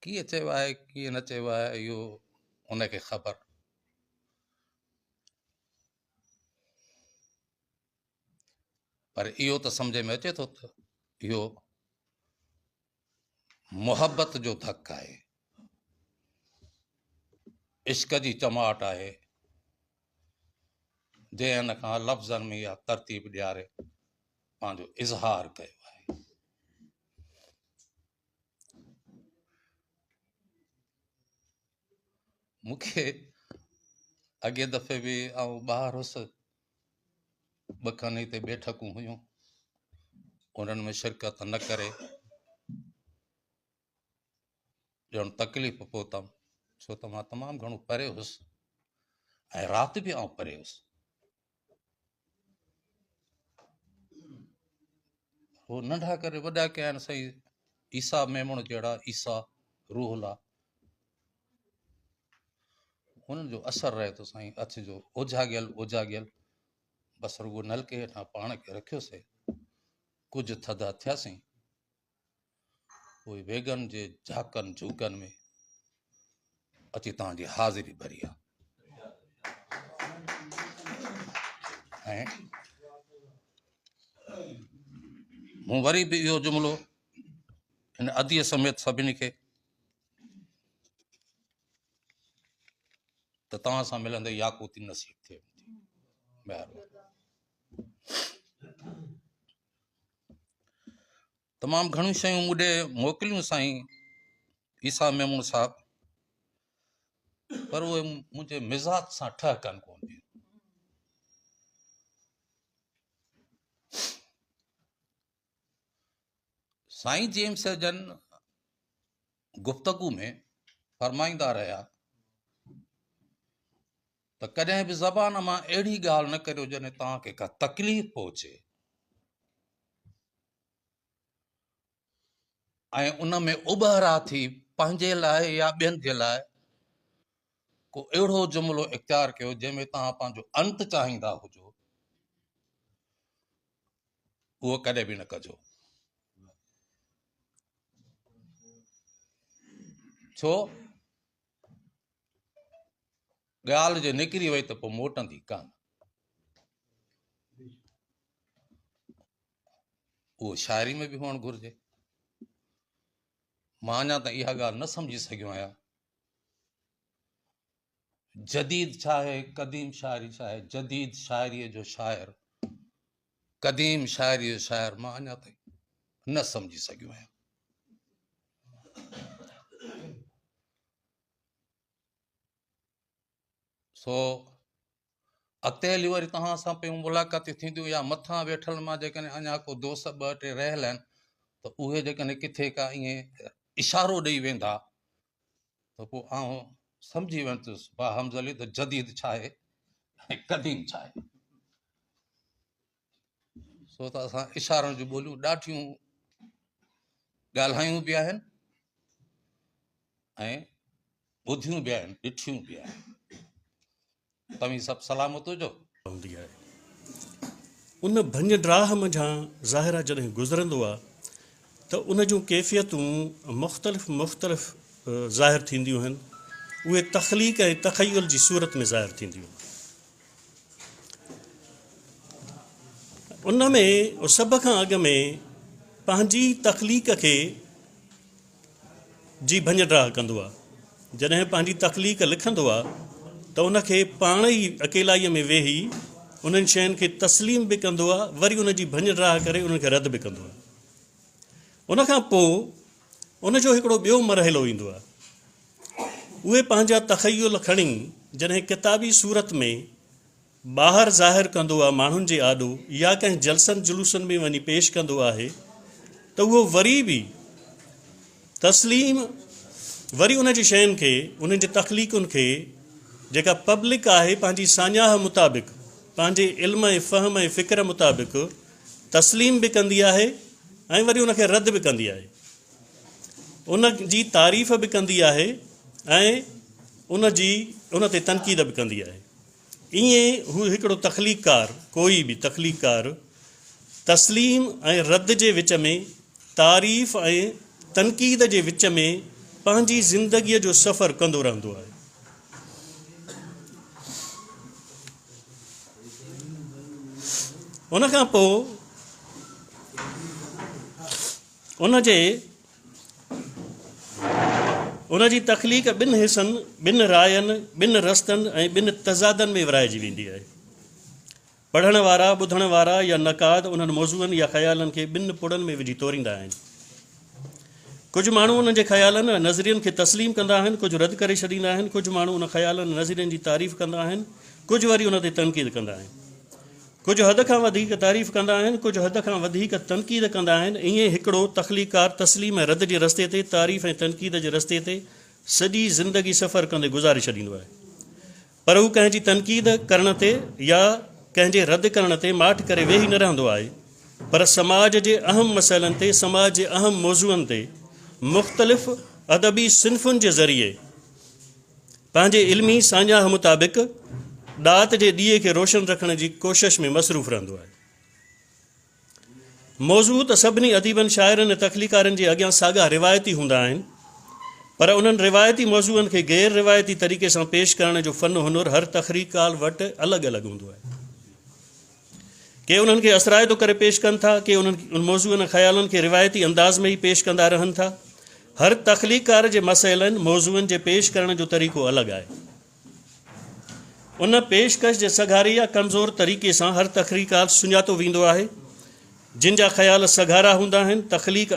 ڪيئن چيو آهي ڪيئن نه چيو آهي اهو ان کي خبر. پر اهو ته سمجهه ۾ اچي ٿو ته اهو محبت جو ڌڪ آهي، عشق جي چماٽ آهي، جنهن هن کان لفظن ۾ اها ترتيب ڏياري پنهنجو اظهار ڪيو آهي. مون کي اڳئين دفعي به آئون ٻاهر هوس، ٻه کن هتي بيٺڪون هيون، انهن ۾ شرڪت نه ڪري ڄڻ تڪليف پهتم، ڇو ته مان تمام گهڻو پري هوس ۽ رات به آئون پري هوس. هو ننڍا ڪري وڏا ڪيا آهن سائين عيسيٰ ميمڻ جهڙا عيسيٰ روح الله انهن جو اثر رهي ٿو سائين اچ جو اوجاڳيل اوجاڳيل بس رڳو نلڪي هيٺان پاڻ کي رکيوسي ڪجهه ٿڌا ٿياسين پوء ويگن جي جهاڪن جهوڪن ۾ اچي توهان جي حاضري ڀري آ ۽ مون وري به اهو جملو هن اديء سميت سڀني کي ته توهان سان ملندي ياقوتي نصيب ٿئي مهرباني. تمام گهڻيون شيون مون ڏي موڪليون سائين عيسيٰ ميمڻ صاحب پر اهي منهنجي مزاج سان ٺهڪن ڪونه پيون. سائين جي ايم سيد جن گفتگو ۾ فرمائيندا رهيا ته ڪڏهن به زبان مان اهڙي ڳالهه نه ڪريو جڏهن توهان کي ڪا تڪليف پهچي ۽ ان ۾ اٻهرا ٿي پنهنجي لاء يا ٻين جي لاء ڪو اهڙو جملو اختيار ڪيو جنهن ۾ توهان پنهنجو انت چاهيندا هجو اهو ڪڏهن به نه ڪجو ڇو ڳالهه جي نڪري وئي ته پوء موٽندي ڪانه. اهو شاعري ۾ به هئڻ گهرجي. مان اڃا تائين اها ڳالهه نه سمجهي سگهيو آهيان. جديد ڇا آهي، قديم شاعري ڇا آهي، جديد شاعريء جو شاعر، قديم شاعريء جو شاعر مان اڃا تائين نه سمجهي سگهيو آهيان. سو اڳتي هلي وري توهان سان پيون ملاقاتيون ٿينديون يا مٿان ويٺل مان جيڪڏهن اڃا ڪو دوست ٻه ٽي رهيل آهن ته اهي جيڪڏهن ڪٿي ڪا ائين اشارو ڏئي ويندا ته پوء آئون سمجهي ويندس با حمزلي ته جديد ڇا آهي ۽ قديم ڇا آهي. سو ته اسان اشارن جون ٻوليون ڏاڍيون ڳالهايون به آهن ۽ ٻڌيون به آهن، ڏٺيون به آهن. توهين سڀ سلامت هجو. هوندي آهي. ان ڀڃ ڊاهه منجهان ظاهر آهي جڏهن گذرندو آهي ته ان جون ڪيفيتون مختلف مختلف ظاهر ٿينديون آهن. اهي تخليق ۽ تخيل جي صورت ۾ ظاهر ٿينديون آهن. ان ۾ سڀ کان اڳ ۾ پنهنجي تخليق کي جي ڀڃ ڊاهه ڪندو آ. جڏهن پنهنجي تخليق لکندو آ ته ان کي پاڻ ئي اڪيلائيء ۾ ويهي انهن شين کي تسليم به ڪندو آ وري ان جي ڀڃ ڊاهه ڪري انهن کي رد به ڪندو آ. ان کان پوء ان جو هڪڙو ٻيو مرحلو ايندو آ. اهي پنهنجا تخيل کڻي جڏهن ڪتابي صورت ۾ ٻاهر ظاهر ڪندو آ ماڻهن جي آڏو يا ڪنهن جلسن جلوسن ۾ وڃي پيش ڪندو آهي ته اهو وري به تسليم وري ان جي شين کي انهن جي تخليقن کي جيڪا پبلڪ آهي پنهنجي ساڃاهه مطابق پنهنجي علم ۽ فهم ۽ فڪر مطابق تسليم به ڪندي آهي ۽ وري ان کي رد به ڪندي آهي ان جي تعريف به ڪندي آهي ۽ ان جي ان تي تنقيد به ڪندي آهي. ائين هو هڪڙو تخليقڪار، ڪوئي به تخليقڪار، تسليم ۽ رد جي وچ ۾، تعريف ۽ تنقيد جي وچ ۾ پنهنجي زندگيء جو سفر ڪندو رهندو آهي. ان کان پوء. ان جي ان جي تخليق ٻن حصن، ٻن راين، ٻن رستن ۽ ٻن تضادن ۾ ورهائجي ويندي آهي. پڙهڻ وارا، ٻڌڻ وارا يا نقاد انهن موضوعن يا خيالن کي ٻن پڙن ۾ وجهي توريندا آهن. ڪجهه ماڻهو انهن جي خيالن ۽ نظرين کي تسليم ڪندا آهن، ڪجهه رد ڪري ڇڏيندا آهن، ڪجهه ماڻهو ان خيالن ۽ نظرين جي تعريف ڪندا آهن، ڪجهه وري ان تي تنقيد ڪندا آهن. ڪجهه حد کان وڌيڪ تعريف ڪندا آهن، ڪجهه حد کان وڌيڪ تنقيد ڪندا آهن، ائين هڪڙو تخليقڪار تسليم ۽ رد جي رستي تي، تعريف ۽ تنقيد جي رستي تي سڄي زندگي سفر ڪندي گذاري ڇڏيندو آهي. پر هو ڪنهن جي تنقيد ڪرڻ تي يا ڪنهن جي رد ڪرڻ تي ماٺ ڪري ويهي نه رهندو آهي، پر سماج جي اهم مسئلن تي، سماج جي اهم موضوعن تي مختلف ادبي صنفن جي ذريعي پنهنجي علمي ساڃاهه مطابق ڏات جي ڏيئي کي روشن رکڻ جي ڪوشش ۾ مصروف رهندو آهي. موضوع ته سڀني اديبن، شاعرن ۽ تخليقارن جي اڳيان ساڳا روايتي هوندا آهن، پر انهن روايتي موضوعن کي غير روايتي طريقي سان پيش ڪرڻ جو فن هنر هر تخليقار وٽ الڳ الڳ هوندو آهي. ڪي انهن کي اثرائتو ڪري پيش ڪن ٿا، ڪي انهن موضوعن ۽ خيالن کي روايتي انداز ۾ ئي پيش ڪندا رهن ٿا. هر تخليقڪار جي مسئلن، موضوعن جي پيش ڪرڻ جو طريقو الڳ آهي. ان پيشڪش جي سگهاري يا ڪمزور طريقي سان هر تخليقڪار سڃاتو ويندو آهي. جن جا خيال سگهارا هوندا آهن، تخليق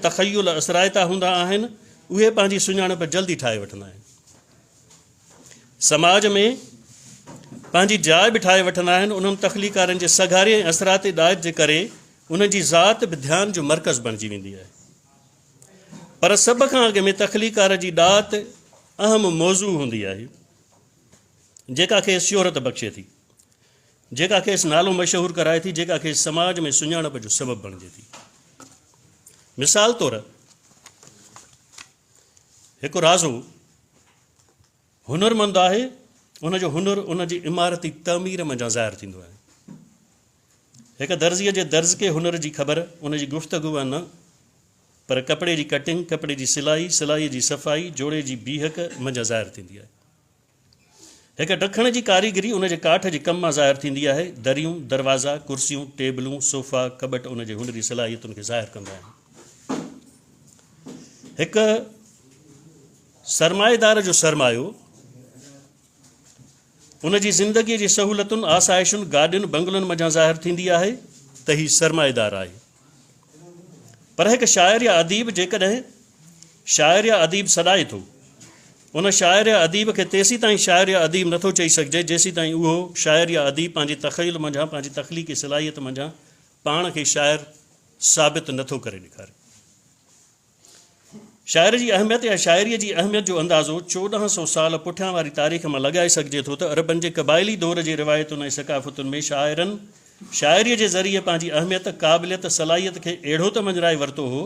تخيل اثرائتا هوندا آهن، اهي پنهنجي سڃاڻپ جلدي ٺاهي وٺندا آهن. سماج ۾ پنهنجي جاء به ٺاهي وٺندا آهن، انهن تخليقڪارن جي سگهاري ۽ اثرائتي ڏات جي ڪري انهن جي ذات به ڌيان جو مرڪز بڻجي ويندي آهي. پر سڀ کان اڳ ۾ تخليقڪار جي ڏات اهم موضوع هوندي آهي، جيڪا کيس شهرت بخشي ٿي، جيڪا کيس نالو مشهور ڪرائي ٿي، جيڪا کيس سماج ۾ سڃاڻپ جو سبب بڻجي ٿي. مثال طور هڪ رازو هنرمند آهي، ان جو هنر ان جي عمارتي تعمير منجهان ظاهر ٿيندو آهي. هڪ درزيء جي درزڪي هنر جي خبر ان جي گفتگوء نه پر ڪپڙي جي ڪٽنگ، ڪپڙي جي سلائي، سلائيء جي صفائي، جوڙي جي بيهڪ منجهان ظاهر ٿيندي آهي. هڪ ڊکڻ جي ڪاريگري ان جي ڪاٺ جي ڪم مان ظاهر ٿيندي آهي. دريون، دروازا، ڪرسيون، ٽيبلون، صوفا، ڪٻٽ ان جي هنري صلاحيتن کي ظاهر ڪندا آهن. هڪ سرمائيدار جو سرمايو ان جي زندگيء جي سهولتن، آسائشن، گاڏين، بنگلن منجهان ظاهر ٿيندي آهي ته هي سرمائيدار آهي. پر هڪ شاعر يا اديب جيڪڏهن شاعر يا اديب سڏائي ٿو، ان شاعر يا اديب کي تيسيتائين شاعر يا اديب نٿو چئي سگهجي جيسيتائين اهو شاعر يا اديب پنهنجي تخيل منجهان، پنهنجي تخليقي صلاحيت منجهان پاڻ کي شاعر ثابت نٿو ڪري ڏيکاري. شاعر جي اهميت يا شاعريء جي اهميت جو اندازو 1400 سال پٺيان واري تاريخ مان لڳائي سگهجي ٿو ته عربن جي قبائلي دور جي روايتن ۽ ثقافتن ۾ شاعرن شاعريء جي ذريعي پنهنجي اهميت، قابليت، صلاحيت کي اهڙو ته مڃرائي ورتو هو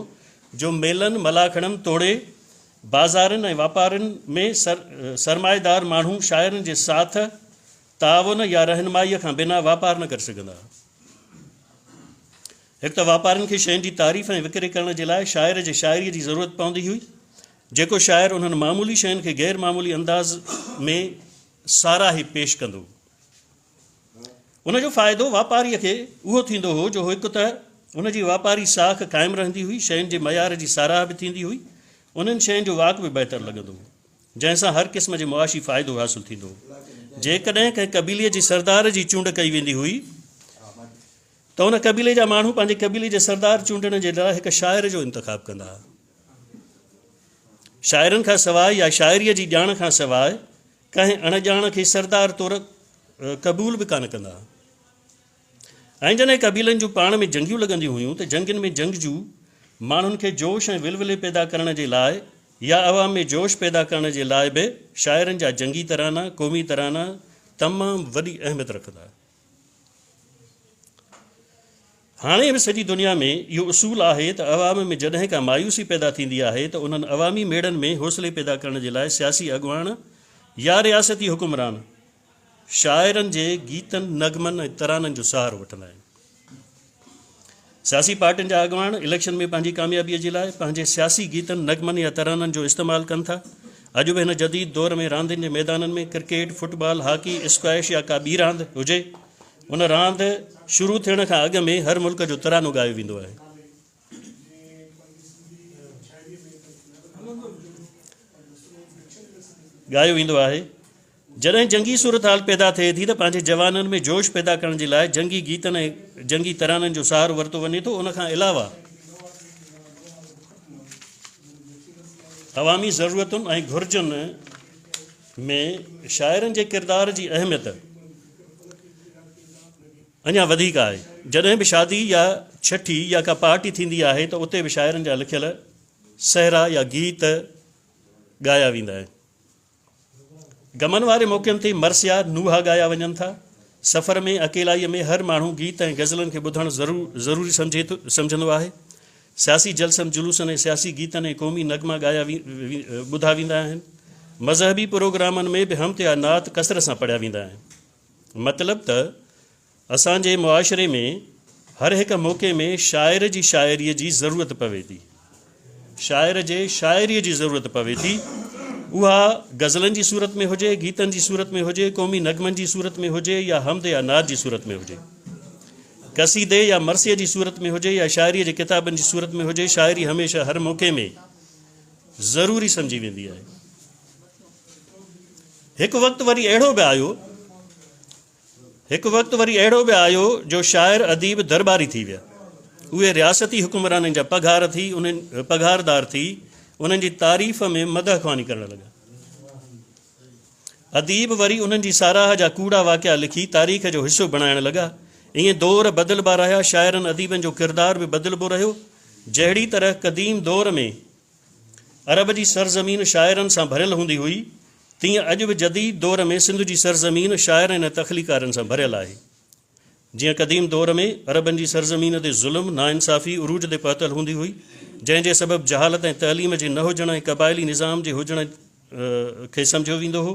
جو ميلن، ملاکڙن توڙي بازارين ۽ واپارين ۾ سرمائيدار ماڻهو شاعرن جي ساٿ، تعاون يا رهنمائيء کان بنا واپار نه ڪري سگهندا ها. هڪ ته واپارين کي شين جي تعريف ۽ وڪري ڪرڻ جي لاء شاعر جي شاعريء جي ضرورت پوندي هئي، جيڪو شاعر انهن معمولي شين کي غير معمولي انداز ۾ ساراهي پيش ڪندو هو. ان جو فائدو واپاريء کي اهو ٿيندو هو جو هڪ ته ان جي واپاري ساک قائم رهندي هئي، شين جي معيار جي ساراهه به ٿيندي هئي، انهن شين جو واڪ به بهتر لڳندو هو، جنهن سان هر قسم جي معاشي فائدو حاصل ٿيندو هو. جيڪڏهن ڪنهن قبيلي جي سردار جي چونڊ ڪئي ويندي هئي ته ان قبيلي جا ماڻهو پنهنجي قبيلي جي سردار چونڊڻ جي لاء هڪ شاعر جو انتخاب ڪندا ها. شاعرن کان سواء يا شاعريء جي ڄاڻ کان سواء ڪنهن اڻ ڄاڻ کي سردار طور قبول به ڪانه ڪندا ها. ۽ جڏهن قبيلن جون پاڻ ۾ جنگيون لڳنديون هيون ته جنگين ۾ جنگجو ماڻهن کي جوش ۽ ولولي پيدا ڪرڻ جي لاء يا عوام ۾ جوش پيدا ڪرڻ جي لاء به شاعرن جا جنگي ترانا، قومي ترانا تمام وڏي اهميت رکندا ها. هاڻي به سڄي دنيا ۾ اهو اصول آهي ته عوام ۾ جڏهن ڪا مايوسي پيدا ٿيندي آهي ته انهن عوامي ميڙن ۾ حوصلي پيدا ڪرڻ جي لاء سياسي اڳواڻ يا رياستي حڪمران شاعرن جي گيتن، نغمن ۽ ترانن جو سهارو وٺندا آهن. سياسي پارٽين جا اڳواڻ اليڪشن ۾ پنهنجي ڪاميابي جي لاء پنهنجي سياسي گيتن، نغمن يا ترانن جو استعمال ڪن ٿا. اڄ به هن جديد دور ۾ راندين جي ميدانن ۾ ڪرڪيٽ، فٽبال، هاڪي، اسڪوائش يا ڪا ٻي راند هجي، ان راند شروع ٿيڻ کان اڳ ۾ هر ملڪ جو ترانو ڳايو ويندو آهي. ڳايو ويندو آهي. جڏهن جنگي صورتحال پيدا ٿئي ٿي ته پنهنجي جوانن ۾ جوش پيدا ڪرڻ جي لاء جنگي گيتن ۽ جنگي ترانن جو سهارو ورتو وڃي ٿو. ان کان علاوه عوامي ضرورتن ۽ گهرجن ۾ شاعرن جي ڪردار جي اهميت اڃا وڌيڪ آهي. جڏهن به شادي يا ڇٺي يا ڪا پارٽي ٿيندي آهي ته اتي به شاعرن جا لکيل سهرا يا گيت ڳايا ويندا آهن. غمن واري موقعن تي مرثيا، نوحا ڳايا وڃن ٿا. سفر ۾ اڪيلائيء ۾ هر ماڻهو گيت ۽ غزلن کي ٻڌڻ ضروري سمجهي ٿو سمجهندو آهي. سياسي جلسن جلوسن ۽ سياسي گيتن ۽ قومي نغما ڳايا ٻڌا ويندا آهن. مذهبي پروگرامن ۾ به حمد يا نعت ڪثرت سان پڙهيا ويندا آهن. مطلب ته اسان جي معاشري ۾ هر هڪ موقعي ۾ شاعر جي شاعريء جي ضرورت پوي ٿي. شاعر جي شاعريء جي ضرورت پوي ٿي. اها غزلن جي صورت ۾ هجي، گيتن جي صورت ۾ هجي، قومي نغمن جي صورت ۾ هجي يا حمد يا نعت جي صورت ۾ هجي. قصيدي يا مرثيي جي صورت ۾ هجي يا شاعريء جي ڪتابن جي صورت ۾ هجي، شاعري هميشه هر موقعي ۾ ضروري سمجهي ويندي آهي. هڪ وقت وري اهڙو به آيو. هڪ وقت وري اهڙو به آيو جو شاعر اديب درٻاري ٿي ويا. اهي رياستي حڪمرانن جا پگهار ٿي انهن پگهاردار ٿي انهن جي تعريف ۾ مدح خواني ڪرڻ لڳا. اديب وري انهن جي ساراهه جا ڪوڙا واقعا لکي تاريخ جو حصو بڻائڻ لڳا. ائين دور بدلبا رهيا، شاعرن اديبن جو ڪردار به بدلبو رهيو. جهڙي طرح قديم دور ۾ عرب جي سرزمين شاعرن سان ڀريل هوندي هئي، تيئن اڄ به جديد دور ۾ سنڌ جي سرزمين شاعرن ۽ تخليقارن سان ڀريل آهي. جيئن قديم دور ۾ عربن جي سرزمين تي ظلم، ناانصافي عروج تي پهتل هوندي هئي، جنهن جي سبب جهالت ۽ تعليم جي نه هجڻ ۽ قبائلي نظام جي هجڻ کي سمجهيو ويندو هو،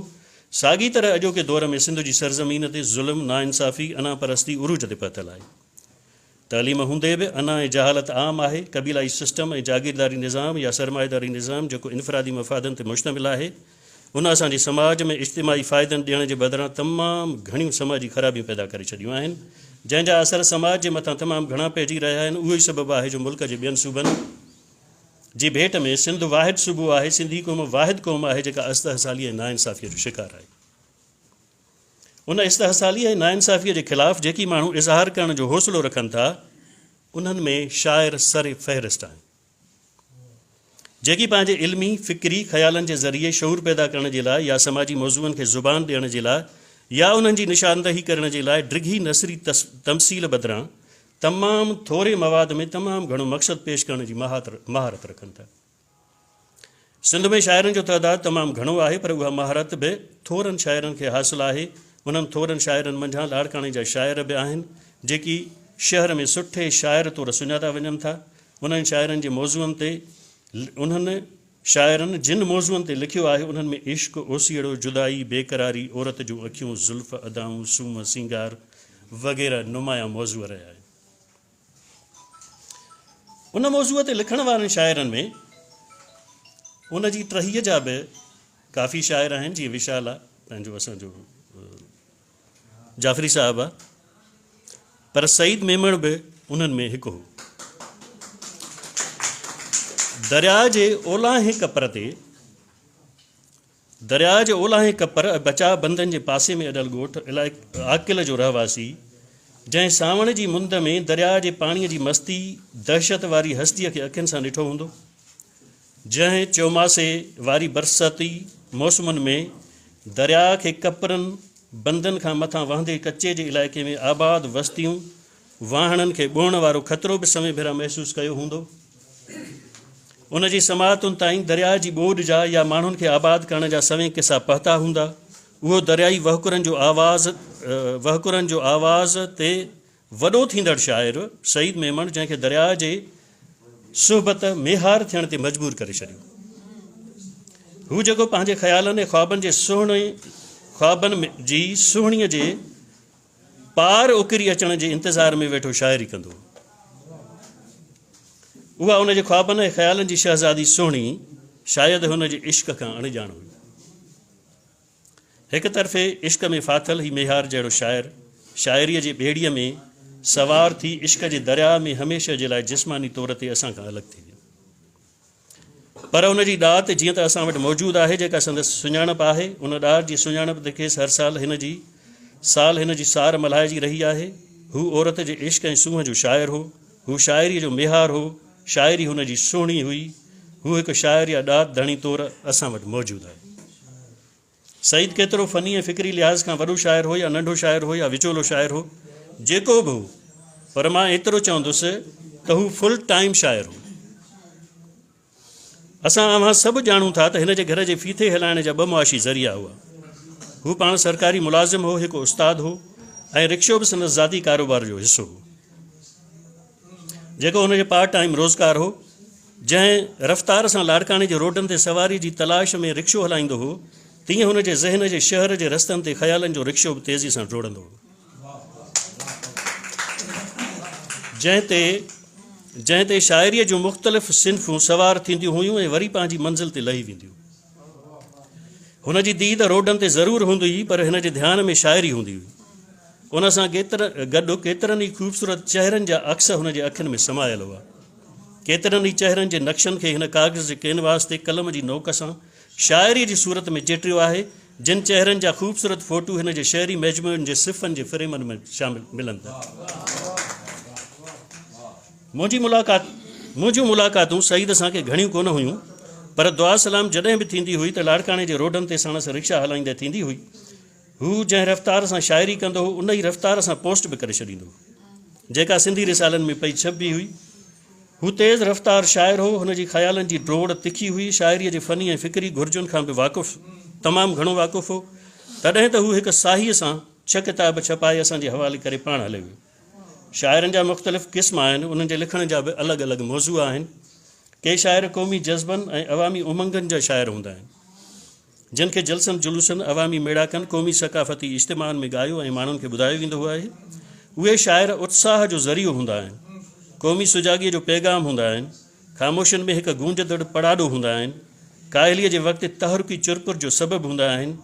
ساڳي طرح اڄوڪي دور ۾ سنڌ جي سرزمين تي ظلم، ناانصافي، انا پرستي عروج تي پهتل آهي. تعليم هوندي به انا ۽ جهالت عام آهي. قبيلائي سسٽم ۽ جاگيرداري نظام يا سرمائيداري نظام جيڪو انفرادي مفادن تي مشتمل آهي، ان اسان جي سماج ۾ اجتماعي فائدن ڏيڻ جي بدران تمام گهڻيون سماجي خرابيون پيدا ڪري ڇڏيون آهن، جنهن جا اثر سماج جي مٿان تمام گهڻا پئجي رهيا آهن. اهو ئي سبب آهي جو ملڪ جي ٻين صوبن جي ڀيٽ ۾ سنڌ واحد صوبو آهي، سنڌي قوم واحد قوم آهي جيڪا استحصالي ۽ ناانصافيء جو شڪار آهي. ان استحصالي ۽ ناانصافيء جي خلاف جيڪي ماڻهو اظهار ڪرڻ جو حوصلو رکن ٿا، انهن ۾ شاعر سر فهرست آهن. جيڪي پنهنجي علمي، فڪري خيالن جي ذريعي شعور پيدا ڪرڻ جي لاء يا سماجي موضوعن کي زبان ڏيڻ جي لاء يا انهن جي نشاندهي ڪرڻ جي لاء ڊگهي نثري تمثيل بدران تمام ٿوري مواد ۾ تمام گهڻو مقصد پيش ڪرڻ جي مهارت رکن ٿا. سنڌ ۾ شاعرن جو تعداد تمام گهڻو آهي پر اها مهارت به ٿورن شاعرن کي حاصل آهي. انهن ٿورن شاعرن منجهان لاڙڪاڻي جا شاعر به آهن جيڪي شهر ۾ سٺي شاعر طور سڃاتا وڃن ٿا. انهن شاعرن جي موضوعن تي انهن شاعرن جن موضوعن تي لکيو آهي انهن ۾ عشق، اوسيئڙو، جدائي، بيقراري، عورت جون اکيون، زلف، ادائون، سونهن، سينگار وغيره نمايان موضوع رهيا آهن. ان موضوع تي لکڻ وارن شاعرن ۾ ان جي ٽهيء جا به ڪافي شاعر آهن جيئن وشال آ پنهنجو اسان جو جعفري صاحب آ پر سعيد ميمڻ به انهن ۾ هڪ هو. درياء جي اولاهين ڪپر تي درياء جي اولاهين ڪپر ۽ بچاء بندن جي پاسي ۾ اڏل ڳوٺ عاقل جو رهواسي، جنهن سانوڻ جي مند ۾ درياء جي پاڻيء جي مستي، دهشت واري هستيء کي اکين سان ڏٺو هوندو، جنهن چوماسي واري برساتي موسمن ۾ درياء کي ڪپرن، بندن کان مٿان وهندي ڪچي جي علائقي ۾ آباد وستيون واهڻن کي ٻوڙڻ وارو خطرو به سوين ڀيرا محسوس ڪيو هوندو. ان جي سماعتن تائين درياء جي ٻوڏ جا يا ماڻهن کي آباد ڪرڻ جا سوين قصا پهتا هوندا. اهو دريائي وهڪرن جو آواز وهڪرن جو آواز تي وڏو ٿيندڙ شاعر سعيد ميمڻ جنهن کي درياء جي صحبت ميهار ٿيڻ تي مجبور ڪري ڇڏيو. هو جيڪو پنهنجي خيالن ۽ خوابن جي سهڻي خوابن جي سهڻيء جي پار اڪري اچڻ جي انتظار ۾ ويٺو شاعري ڪندو هو. اها ان جي خوابن ۽ خيالن جي شهزادي سهڻي شايد هن جي عشق کان اڻڄاڻ هئي. هڪ طرفي عشق ۾ ڦاٿل هي ميهار جهڙو شاعر شاعريء جي ٻيڙيء ۾ سوار ٿي عشق جي درياء ۾ هميشه جي لاء جسماني طور تي اسان کان الڳ ٿي ويو. پر ان جي ڏات جيئن ته اسان وٽ موجود آهي جيڪا سندس سڃاڻپ آهي، ان ڏات جي سڃاڻپ تي کيس هر سال هن جي سال هن جي سار ملهائجي رهي آهي. هو عورت جي عشق ۽ سونهن جو شاعر هو. هو شاعريء جو ميهار هو. شاعري هن جي سهڻي هئي. هو هڪ شاعر يا ڏات ڌڻي طور اسان وٽ موجود آهي. سعيد ڪيترو فني ۽ فڪري لحاظ کان وڏو شاعر هو يا ننڍو شاعر هو يا وچولو شاعر هو، جيڪو به هو، پر مان ايترو چوندس ته هو فل ٽائيم شاعر هو. اسان اوهان سڀ ڄاڻون ٿا ته هن جي گهر جي ڦيٿي هلائڻ جا ٻه معاشي ذريعا هئا. هو پاڻ سرڪاري ملازم هو، هڪ استاد هو ۽ رڪشو به سندس ذاتي ڪاروبار جو حصو هو. جيڪو هن جو پارٽ ٽائيم روزگار هو. جنهن رفتار سان لاڙڪاڻي جي روڊن تي سواري جي تلاش ۾ رڪشو هلائيندو هو، تيئن هن جي ذهن جي شهر جي رستن تي خيالن جو رڪشو به تيزي سان ڊوڙندو هو. جنهن تي جنهن تي شاعريء جون مختلف صنفون سوار ٿينديون هيون ۽ وري پنهنجي منزل تي لهي وينديون. هن جي ديد روڊن تي ضرور هوندي هئي پر هن جي ڌيان ۾ شاعري هوندي هئي. ان سان گڏ ڪيترن ئي خوبصورت چهرن جا عڪس هن جي اکين ۾ سمايل هئا. ڪيترن ئي چهرن جي نقشن کي هن ڪاغذ جي ڪينواس تي قلم جي نوڪ سان شاعريء جي صورت ۾ چٽيو آهي، جن چهرن جا خوبصورت فوٽو هن جي شعري مجموعن جي صفحن جي فريمن ۾ شامل ملن ٿا. منهنجي ملاقات منهنجون ملاقاتون سعيد سان ڪي گهڻيون ڪونه هيون، پر دعا سلام جڏهن به ٿيندي هئي ته لاڙڪاڻي جي روڊن تي ساڻس رڪشا هلائيندي ٿيندي هئي. هو جنهن رفتار سان شاعري ڪندو هو، ان ئي رفتار سان پوسٽ به ڪري ڇڏيندو هو، جيڪا سنڌي رسالن ۾ پئي ڇپبي هئي. هو تيز رفتار شاعر هو، هن جي خيالن جي ڊوڙ تکي هئي، شاعريء جي فني ۽ فڪري گهرجن کان به واقف تمام گهڻو واقف هو، تڏهن ته هو هڪ ساهيء سان ڇهه ڪتاب ڇپائي اسان جي حوالي ڪري پاڻ هليو ويو. شاعرن جا مختلف قسم آهن، انهن جي لکڻ جا به الڳ الڳ موضوع آهن. ڪي شاعر قومي جذبن ۽ عوامي امنگن جا شاعر هوندا آهن. جن کي جلسن جلوسن، عوامي ميڙاڪن، قومي ثقافتي اجتماعن ۾ ڳايو ۽ ماڻهن کي ٻڌايو ويندو هو آهي. اهي شاعر اتساهه جو ذريعو هوندا آهن. قومي سجاڳيء جو پيغام هوندا آهن. خاموشين ۾ هڪ گونجندڙ پڙاڏو هوندا آهن. ڪاهليء جي وقت تحرڪي چرپر جو سبب هوندا آهن.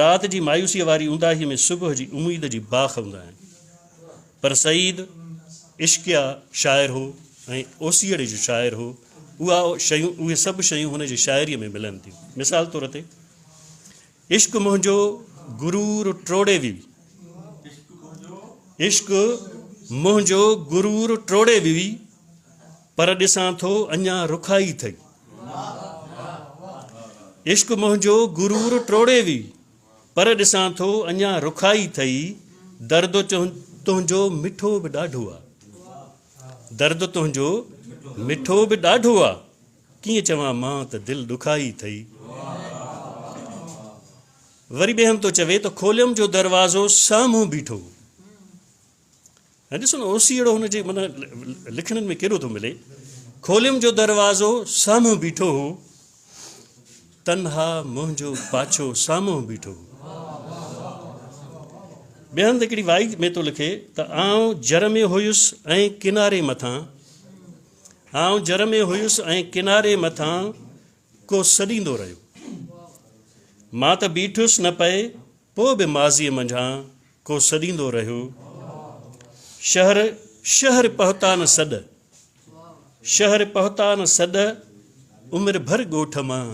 رات جي مايوسيء واري اونداهيء ۾ صبح جي اميد جي باک هوندا آهن. پر سعيد عشقيه شاعر هو ۽ اوسيئڙي جو شاعر هو. اها شيون اهي سڀ شيون هن جي شاعريء ۾ ملن ٿيون. مثال طور تي، عشق منهنجو غرور ٽوڙي ويئي. عشق منهنجو غرور ٽوڙي ويئي، پر ڏسان ٿو اڃا رکائي ٿئي. عشق منهنجو غرور ٽوڙي ويئي، پر ڏسان ٿو اڃا رکائي ٿئي. درد تنهنجو مٺو به ڏاڍو آ. درد تنهنجو مٺو به ڏاڍو آ، ڪيئن چوان مان ته دل ڏکائي ٿئي. وري ٻئي هنڌ ٿو چوي ته کوليم جو دروازو سامهون بيٺو هو. ۽ ڏسو نه اوسيئڙو هن جي معنيٰ لکڻين ۾ ڪيڏو ٿو ملي. کوليم جو دروازو سامهون بيٺو هو. تنها منهنجو پاڇو سامهون بيٺو هو. ٻئي هنڌ هڪڙي وائي ۾ ٿو لکي ته آئون جر ۾ هيس ۽ ڪناري مٿان، آئون جر ۾ هيس ۽ ڪناري مٿان ڪو سڏيندو رهيو. مان ته بيٺس نه پئي پوء به ماضيء منجهان ڪو سڏيندو رهيو. شهر شهر پهتا نه سڏ. شهر پهتا نه سڏ، عمر ڀر ڳوٺ مان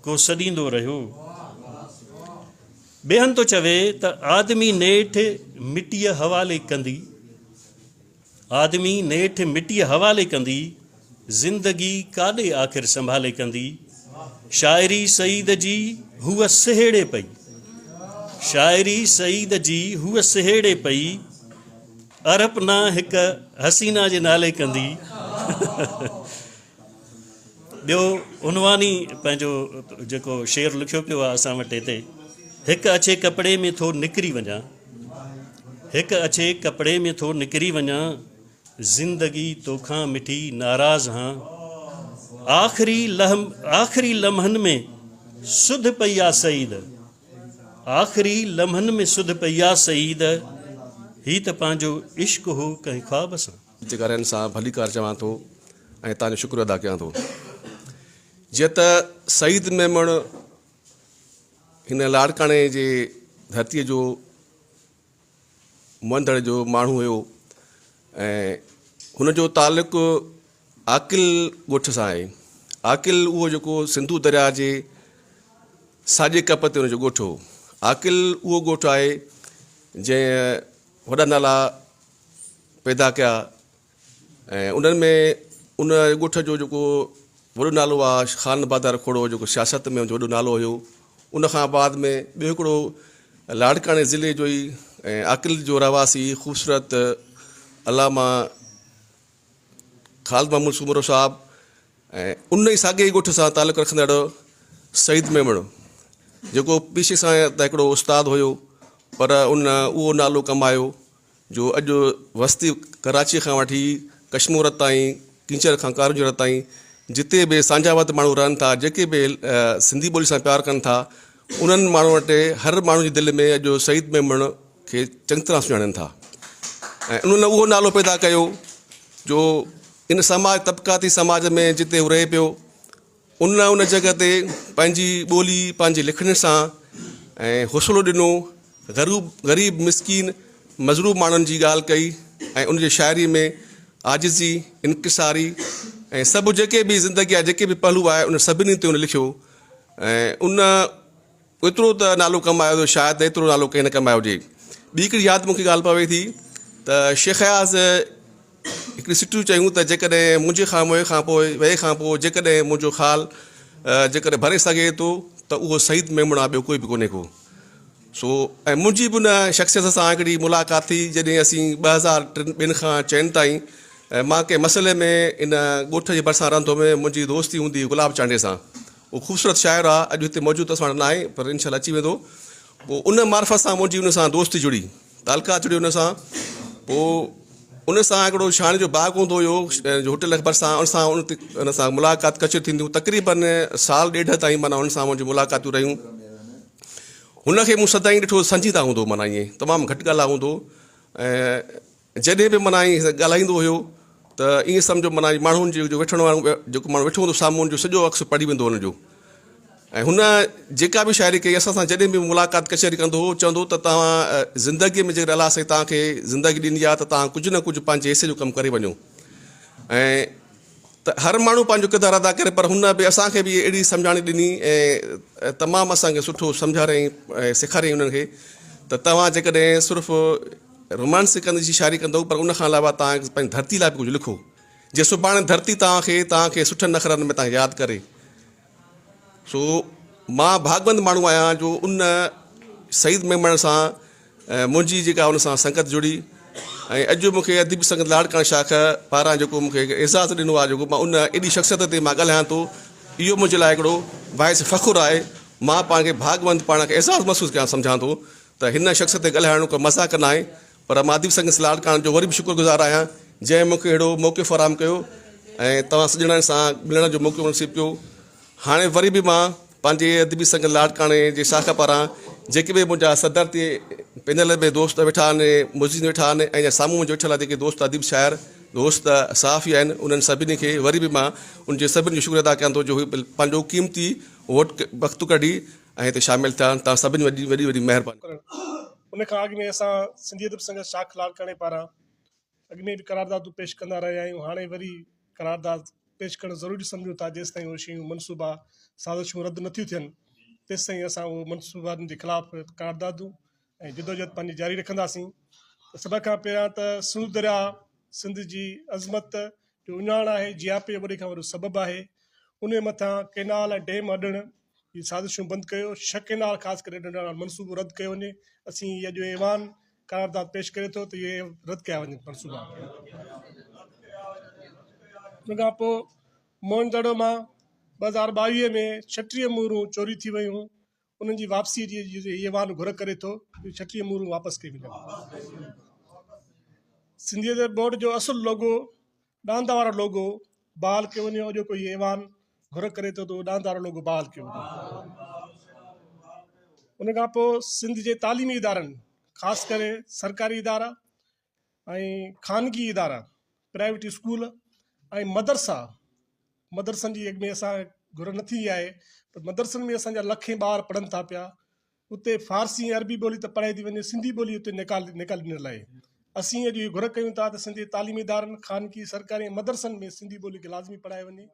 ڪو سڏيندو رهيو. ٻئي هنڌ ٿو چوي ته آدمي نيٺ مٽيء حوالي ڪندي، آدمي نيٺ مٽيء حوالي ڪندي، زندگي ڪاڏي آخر سنڀالي ڪندي. شاعري سعيد جي هوء سهيڙي پئي، شاعري سعيد جي هوء سهيڙي پئي، ارپنا هڪ حسينا جي نالي ڪندي. ٻيو عنواني پنهنجو جيڪو شعر لکيو پيو آهي اسان وٽ هتي، هڪ اڇي ڪپڙي ۾ ٿو نڪري وڃان، هڪ اڇي ڪپڙي ۾ ٿو نڪري وڃان، زندگي توکان مٺي ناراض هان، آخري آخري لمحن ۾ سڌ پئي آ سعيد. آخري لمحن ۾ سڌ پئي آ سعيد، هي ته پنهنجو عشق هو ڪنهن خواب سان. گهرن سان ڀليڪار چوان ٿو ۽ توهان جو شڪريو ادا ڪيان ٿو. جيئن ته سعيد ميمڻ هن لاڙڪاڻي جي ڌرتيء جو مندڙ جو ماڻهو هيو ۽ هن جو تعلق عاقل ڳوٺ سان آهي. عاقل اهو جيڪو سنڌو درياء جي ساڄي ڪپ تي ان جو ڳوٺ هو. عاقل اهو ڳوٺ آهي جنهن وڏا نالا پيدا ڪيا ۽ انهن ۾ ان ڳوٺ جو جيڪو وڏو نالو آهي خان بهادر کوڙو جيڪو سياست ۾ ان جو وڏو نالو هيو. ان کان بعد ۾ ٻيو هڪڙو لاڙڪاڻي ضلعي جو ئي ۽ عاقل جو رهواسي خوبصورت علامه خالد محمود سومرو صاحب ۽ ان ئي ساڳئي ڳوٺ سان تعلق رکندڙ سعيد ميمڻ جيڪو پيشي سان ته هڪڙو استاد هيو پر ان اهو نالو ڪمايو جو اڄ وستي ڪراچي کان وٺي ڪشمور تائين ڪينچر کان ڪارونجهر تائين جتي به سانجاوت ماڻهو رهن ٿا جيڪي به سنڌي ٻولي سان پيار ڪن ٿا انهن ماڻهن وٽ هر ماڻهو جي دل ۾ اڄ سعيد ميمڻ کي چڱي طرح سڃاڻين ٿا ۽ انهن اهو نالو پيدا ڪيو جو ان سماج طبقاتي سماج ۾ جتي هو رهي پيو ان ان جڳهه تي پنهنجي ٻولي پنهنجي لکڻين سان ۽ حوصلو ڏنو غروب غريب مسڪين مظلوم ماڻهن جي ڳالهه ڪئي ۽ ان جي شاعري ۾ عاجزي انڪساري ۽ سڀ جيڪي به زندگي جا جيڪي به پهلو آهي ان سڀني تي ان لکيو ۽ ان ايترو ته نالو ڪمايو جو شايد ايترو نالو ڪنهن نه ڪمايو هجي. ٻي هڪڙي ياد مون کي ڳالهه پوي ٿي ته شيخ اياز هڪڙي سٽون چيون ته جيڪڏهن منهنجي کان موئي کان پوء وئي کان پوء جيڪڏهن منهنجو خال جيڪڏهن ڀري سگهي ٿو ته اهو سعيد ميمڻ آهي ٻيو ڪوئي به ڪونهي ڪو. سو ۽ منهنجي به ان شخصيت سان هڪڙي ملاقات ٿي جڏهن اسين 2003 ٻن کان چئن تائين مان ڪنهن مسئلي ۾ ان ڳوٺ جي ڀرسان رهندو هوم منهنجي دوستي هوندي هئي گلاب چانڊيي سان هو خوبصورت شاعر آ اڄ هتي موجود اسان وٽ ناهي پر انشاء الله اچي ويندو پوء ان معرفت سان منهنجي ان سان دوستي جڙي تعلقات جڙي ان سان پوء ان سان هڪڙو شاڻ جو باغ هوندو هيو جو هوٽل اڪبر سان ان سان ان سان ملاقات ڪچهري ٿينديون تقريبن سال ڏيڍ تائين معنيٰ ان سان منهنجون ملاقاتون رهيون هن کي مون سدائين ڏٺو سنجيده هوندو معنيٰ ائين تمام گهٽ ڳالهائي هوندو ۽ جڏهن به معنيٰ ائين ڳالهائيندو هيو ته ائين سمجهو معنيٰ ماڻهن جي جو ويٺڻ وارو جيڪو ماڻهو ويٺو هوندو سامهون ان جو سڄو عڪس پڙهي ويندو هو ان جو ۽ هن جيڪا به شاعري ڪئي اسان سان جڏهن به ملاقات ڪچهري ڪندو هو چوندو هو ته توهان زندگي ۾ جيڪڏهن الله سائين توهان کي زندگي ڏني آهي ته توهان ڪجهه نه ڪجهه پنهنجي حصي جو ڪم ڪري وڃو ۽ ته هر ماڻهو پنهنجو ڪردار ادا ڪري پر هن به اسان کي به اهڙي سمجهاڻي ڏني ۽ تمام اسان کي سٺو سمجهاريائين ۽ سيکاريائين انهن کي ته توهان جيڪڏهن صرف رومانس ڪندي جي شاعري ڪندو پر ان کان علاوه توهان پنهنجي ڌرتي لاء به ڪجهه لکو جي سڀاڻي ڌرتي توهان کي توهان کي سٺن اکرن ۾ توهان کي ياد ڪري سو مان ڀاڳوند ماڻهو آهيان جو ان سعيد ميمڻ سان منهنجي جيڪا ان سان سنگت جڙي ۽ اڄ مون کي ادبي سنگت لاڙڪاڻي شاخ پاران جيڪو مون کي اعزاز ڏنو آهي جيڪو مان ان ايڏي شخصيت تي مان ڳالهايان ٿو اهو منهنجي لاء هڪڙو باعث فخر آهي مان پاڻ کي ڀاڳوند پاڻ کي اعزاز محسوس ڪيان سمجهان ٿو ته هن شخص تي ڳالهائڻ ڪو مذاق ناهي پر مان اديب سنگت لاڙڪاڻي جو وري به شڪر گذار آهيان جنهن مون کي اهڙو موقعو فراهم ڪيو ۽ توهان سڄڻن سان ملڻ جو موقعو نصيب ٿيو هاڻي وري به مان پنهنجي ادبي سنگت لاڙڪاڻي جي شاخ پاران جيڪي به منهنجا صدارتي پينل ۾ دوست ويٺا آهن مزين ويٺا آهن ۽ سامهون منهنجي ويٺل جيڪي دوست اديب شاعر دوست صحافي آهن انهن سڀني کي وري به مان ان جي سڀني جو شڪر ادا ڪيان ٿو جو هو پنهنجو قيمتي ووٽ وقت ڪڍي ۽ هتي شامل ٿيا آهن توهان سڀني وڏي وڏي وڏي مهرباني. ان کان اڳ ۾ اسان سنڌي ادب سنگت شاخ لاڙڪاڻي پاران اڳ ۾ به قراردادون پيش ڪندا رهيا آهيون هاڻي وري قرارداد پيش ڪرڻ ضروري سمجهون ٿا جيستائين اهي شيون منصوبا سازشون رد نٿيون ٿين تيستائين اسان اهو منصوبن جي خلاف قراردادون ۽ جدوجهد پنهنجي جاري رکنداسين ته سڀ کان پهريان ته سنڌو درياء سنڌ جي عظمت جو اهڃاڻ آهي جياپي جو وڏي کان وڏو سبب آهي ان مٿان ڪينال ۽ ڊيم اڏڻ جي سازشون بند ڪيو، ڇهه ڪئنال خاص ڪري ڏنڊ وارا منصوبو رد ڪيو وڃي، اسين هي اڄ ايوان قرارداد پيش ڪري ٿو ته اهي رد ڪيا وڃن منصوبا. ان کان پوء موهن دڙو مان 2022 ۾ 36 مورون چوري ٿي ويون انهن جي واپسي جي هي ايوان گهر ڪري ٿو ته 36 مورون واپس ڪيون وڃن. سنڌي ادبي بورڊ جو اصل لوگو ڏاند وارو لوگو بحال ڪيو وڃي اڄوڪو هي ايوان گهر ڪري ٿو ته اهو ڏاند وارو لوگو بحال ڪيو وڃي ان کان پوء سنڌ جي تعليمي ادارن خاص ڪري سرڪاري ادارا ۽ خانگي ادارا پرائيويٽ اسڪول ۽ مدرسا مدرسن جي اڳ ۾ اسان گهر نه ٿي آهي پر مدرسن ۾ اسان جا لکين ٻار پڙهن ٿا پيا اتي فارسي ۽ عربي ٻولي ته پڙهائي ٿي وڃي، سنڌي ٻولي اتي نيڪال نيڪالي ڏنل آهي. اسين اڄ اهو گهر ڪيون ٿا ته سنڌ جي تعليمي ادارن، خانگي، سرڪاري ۽ مدرسن ۾ سنڌي ٻولي کي لازمي پڙهايو وڃي.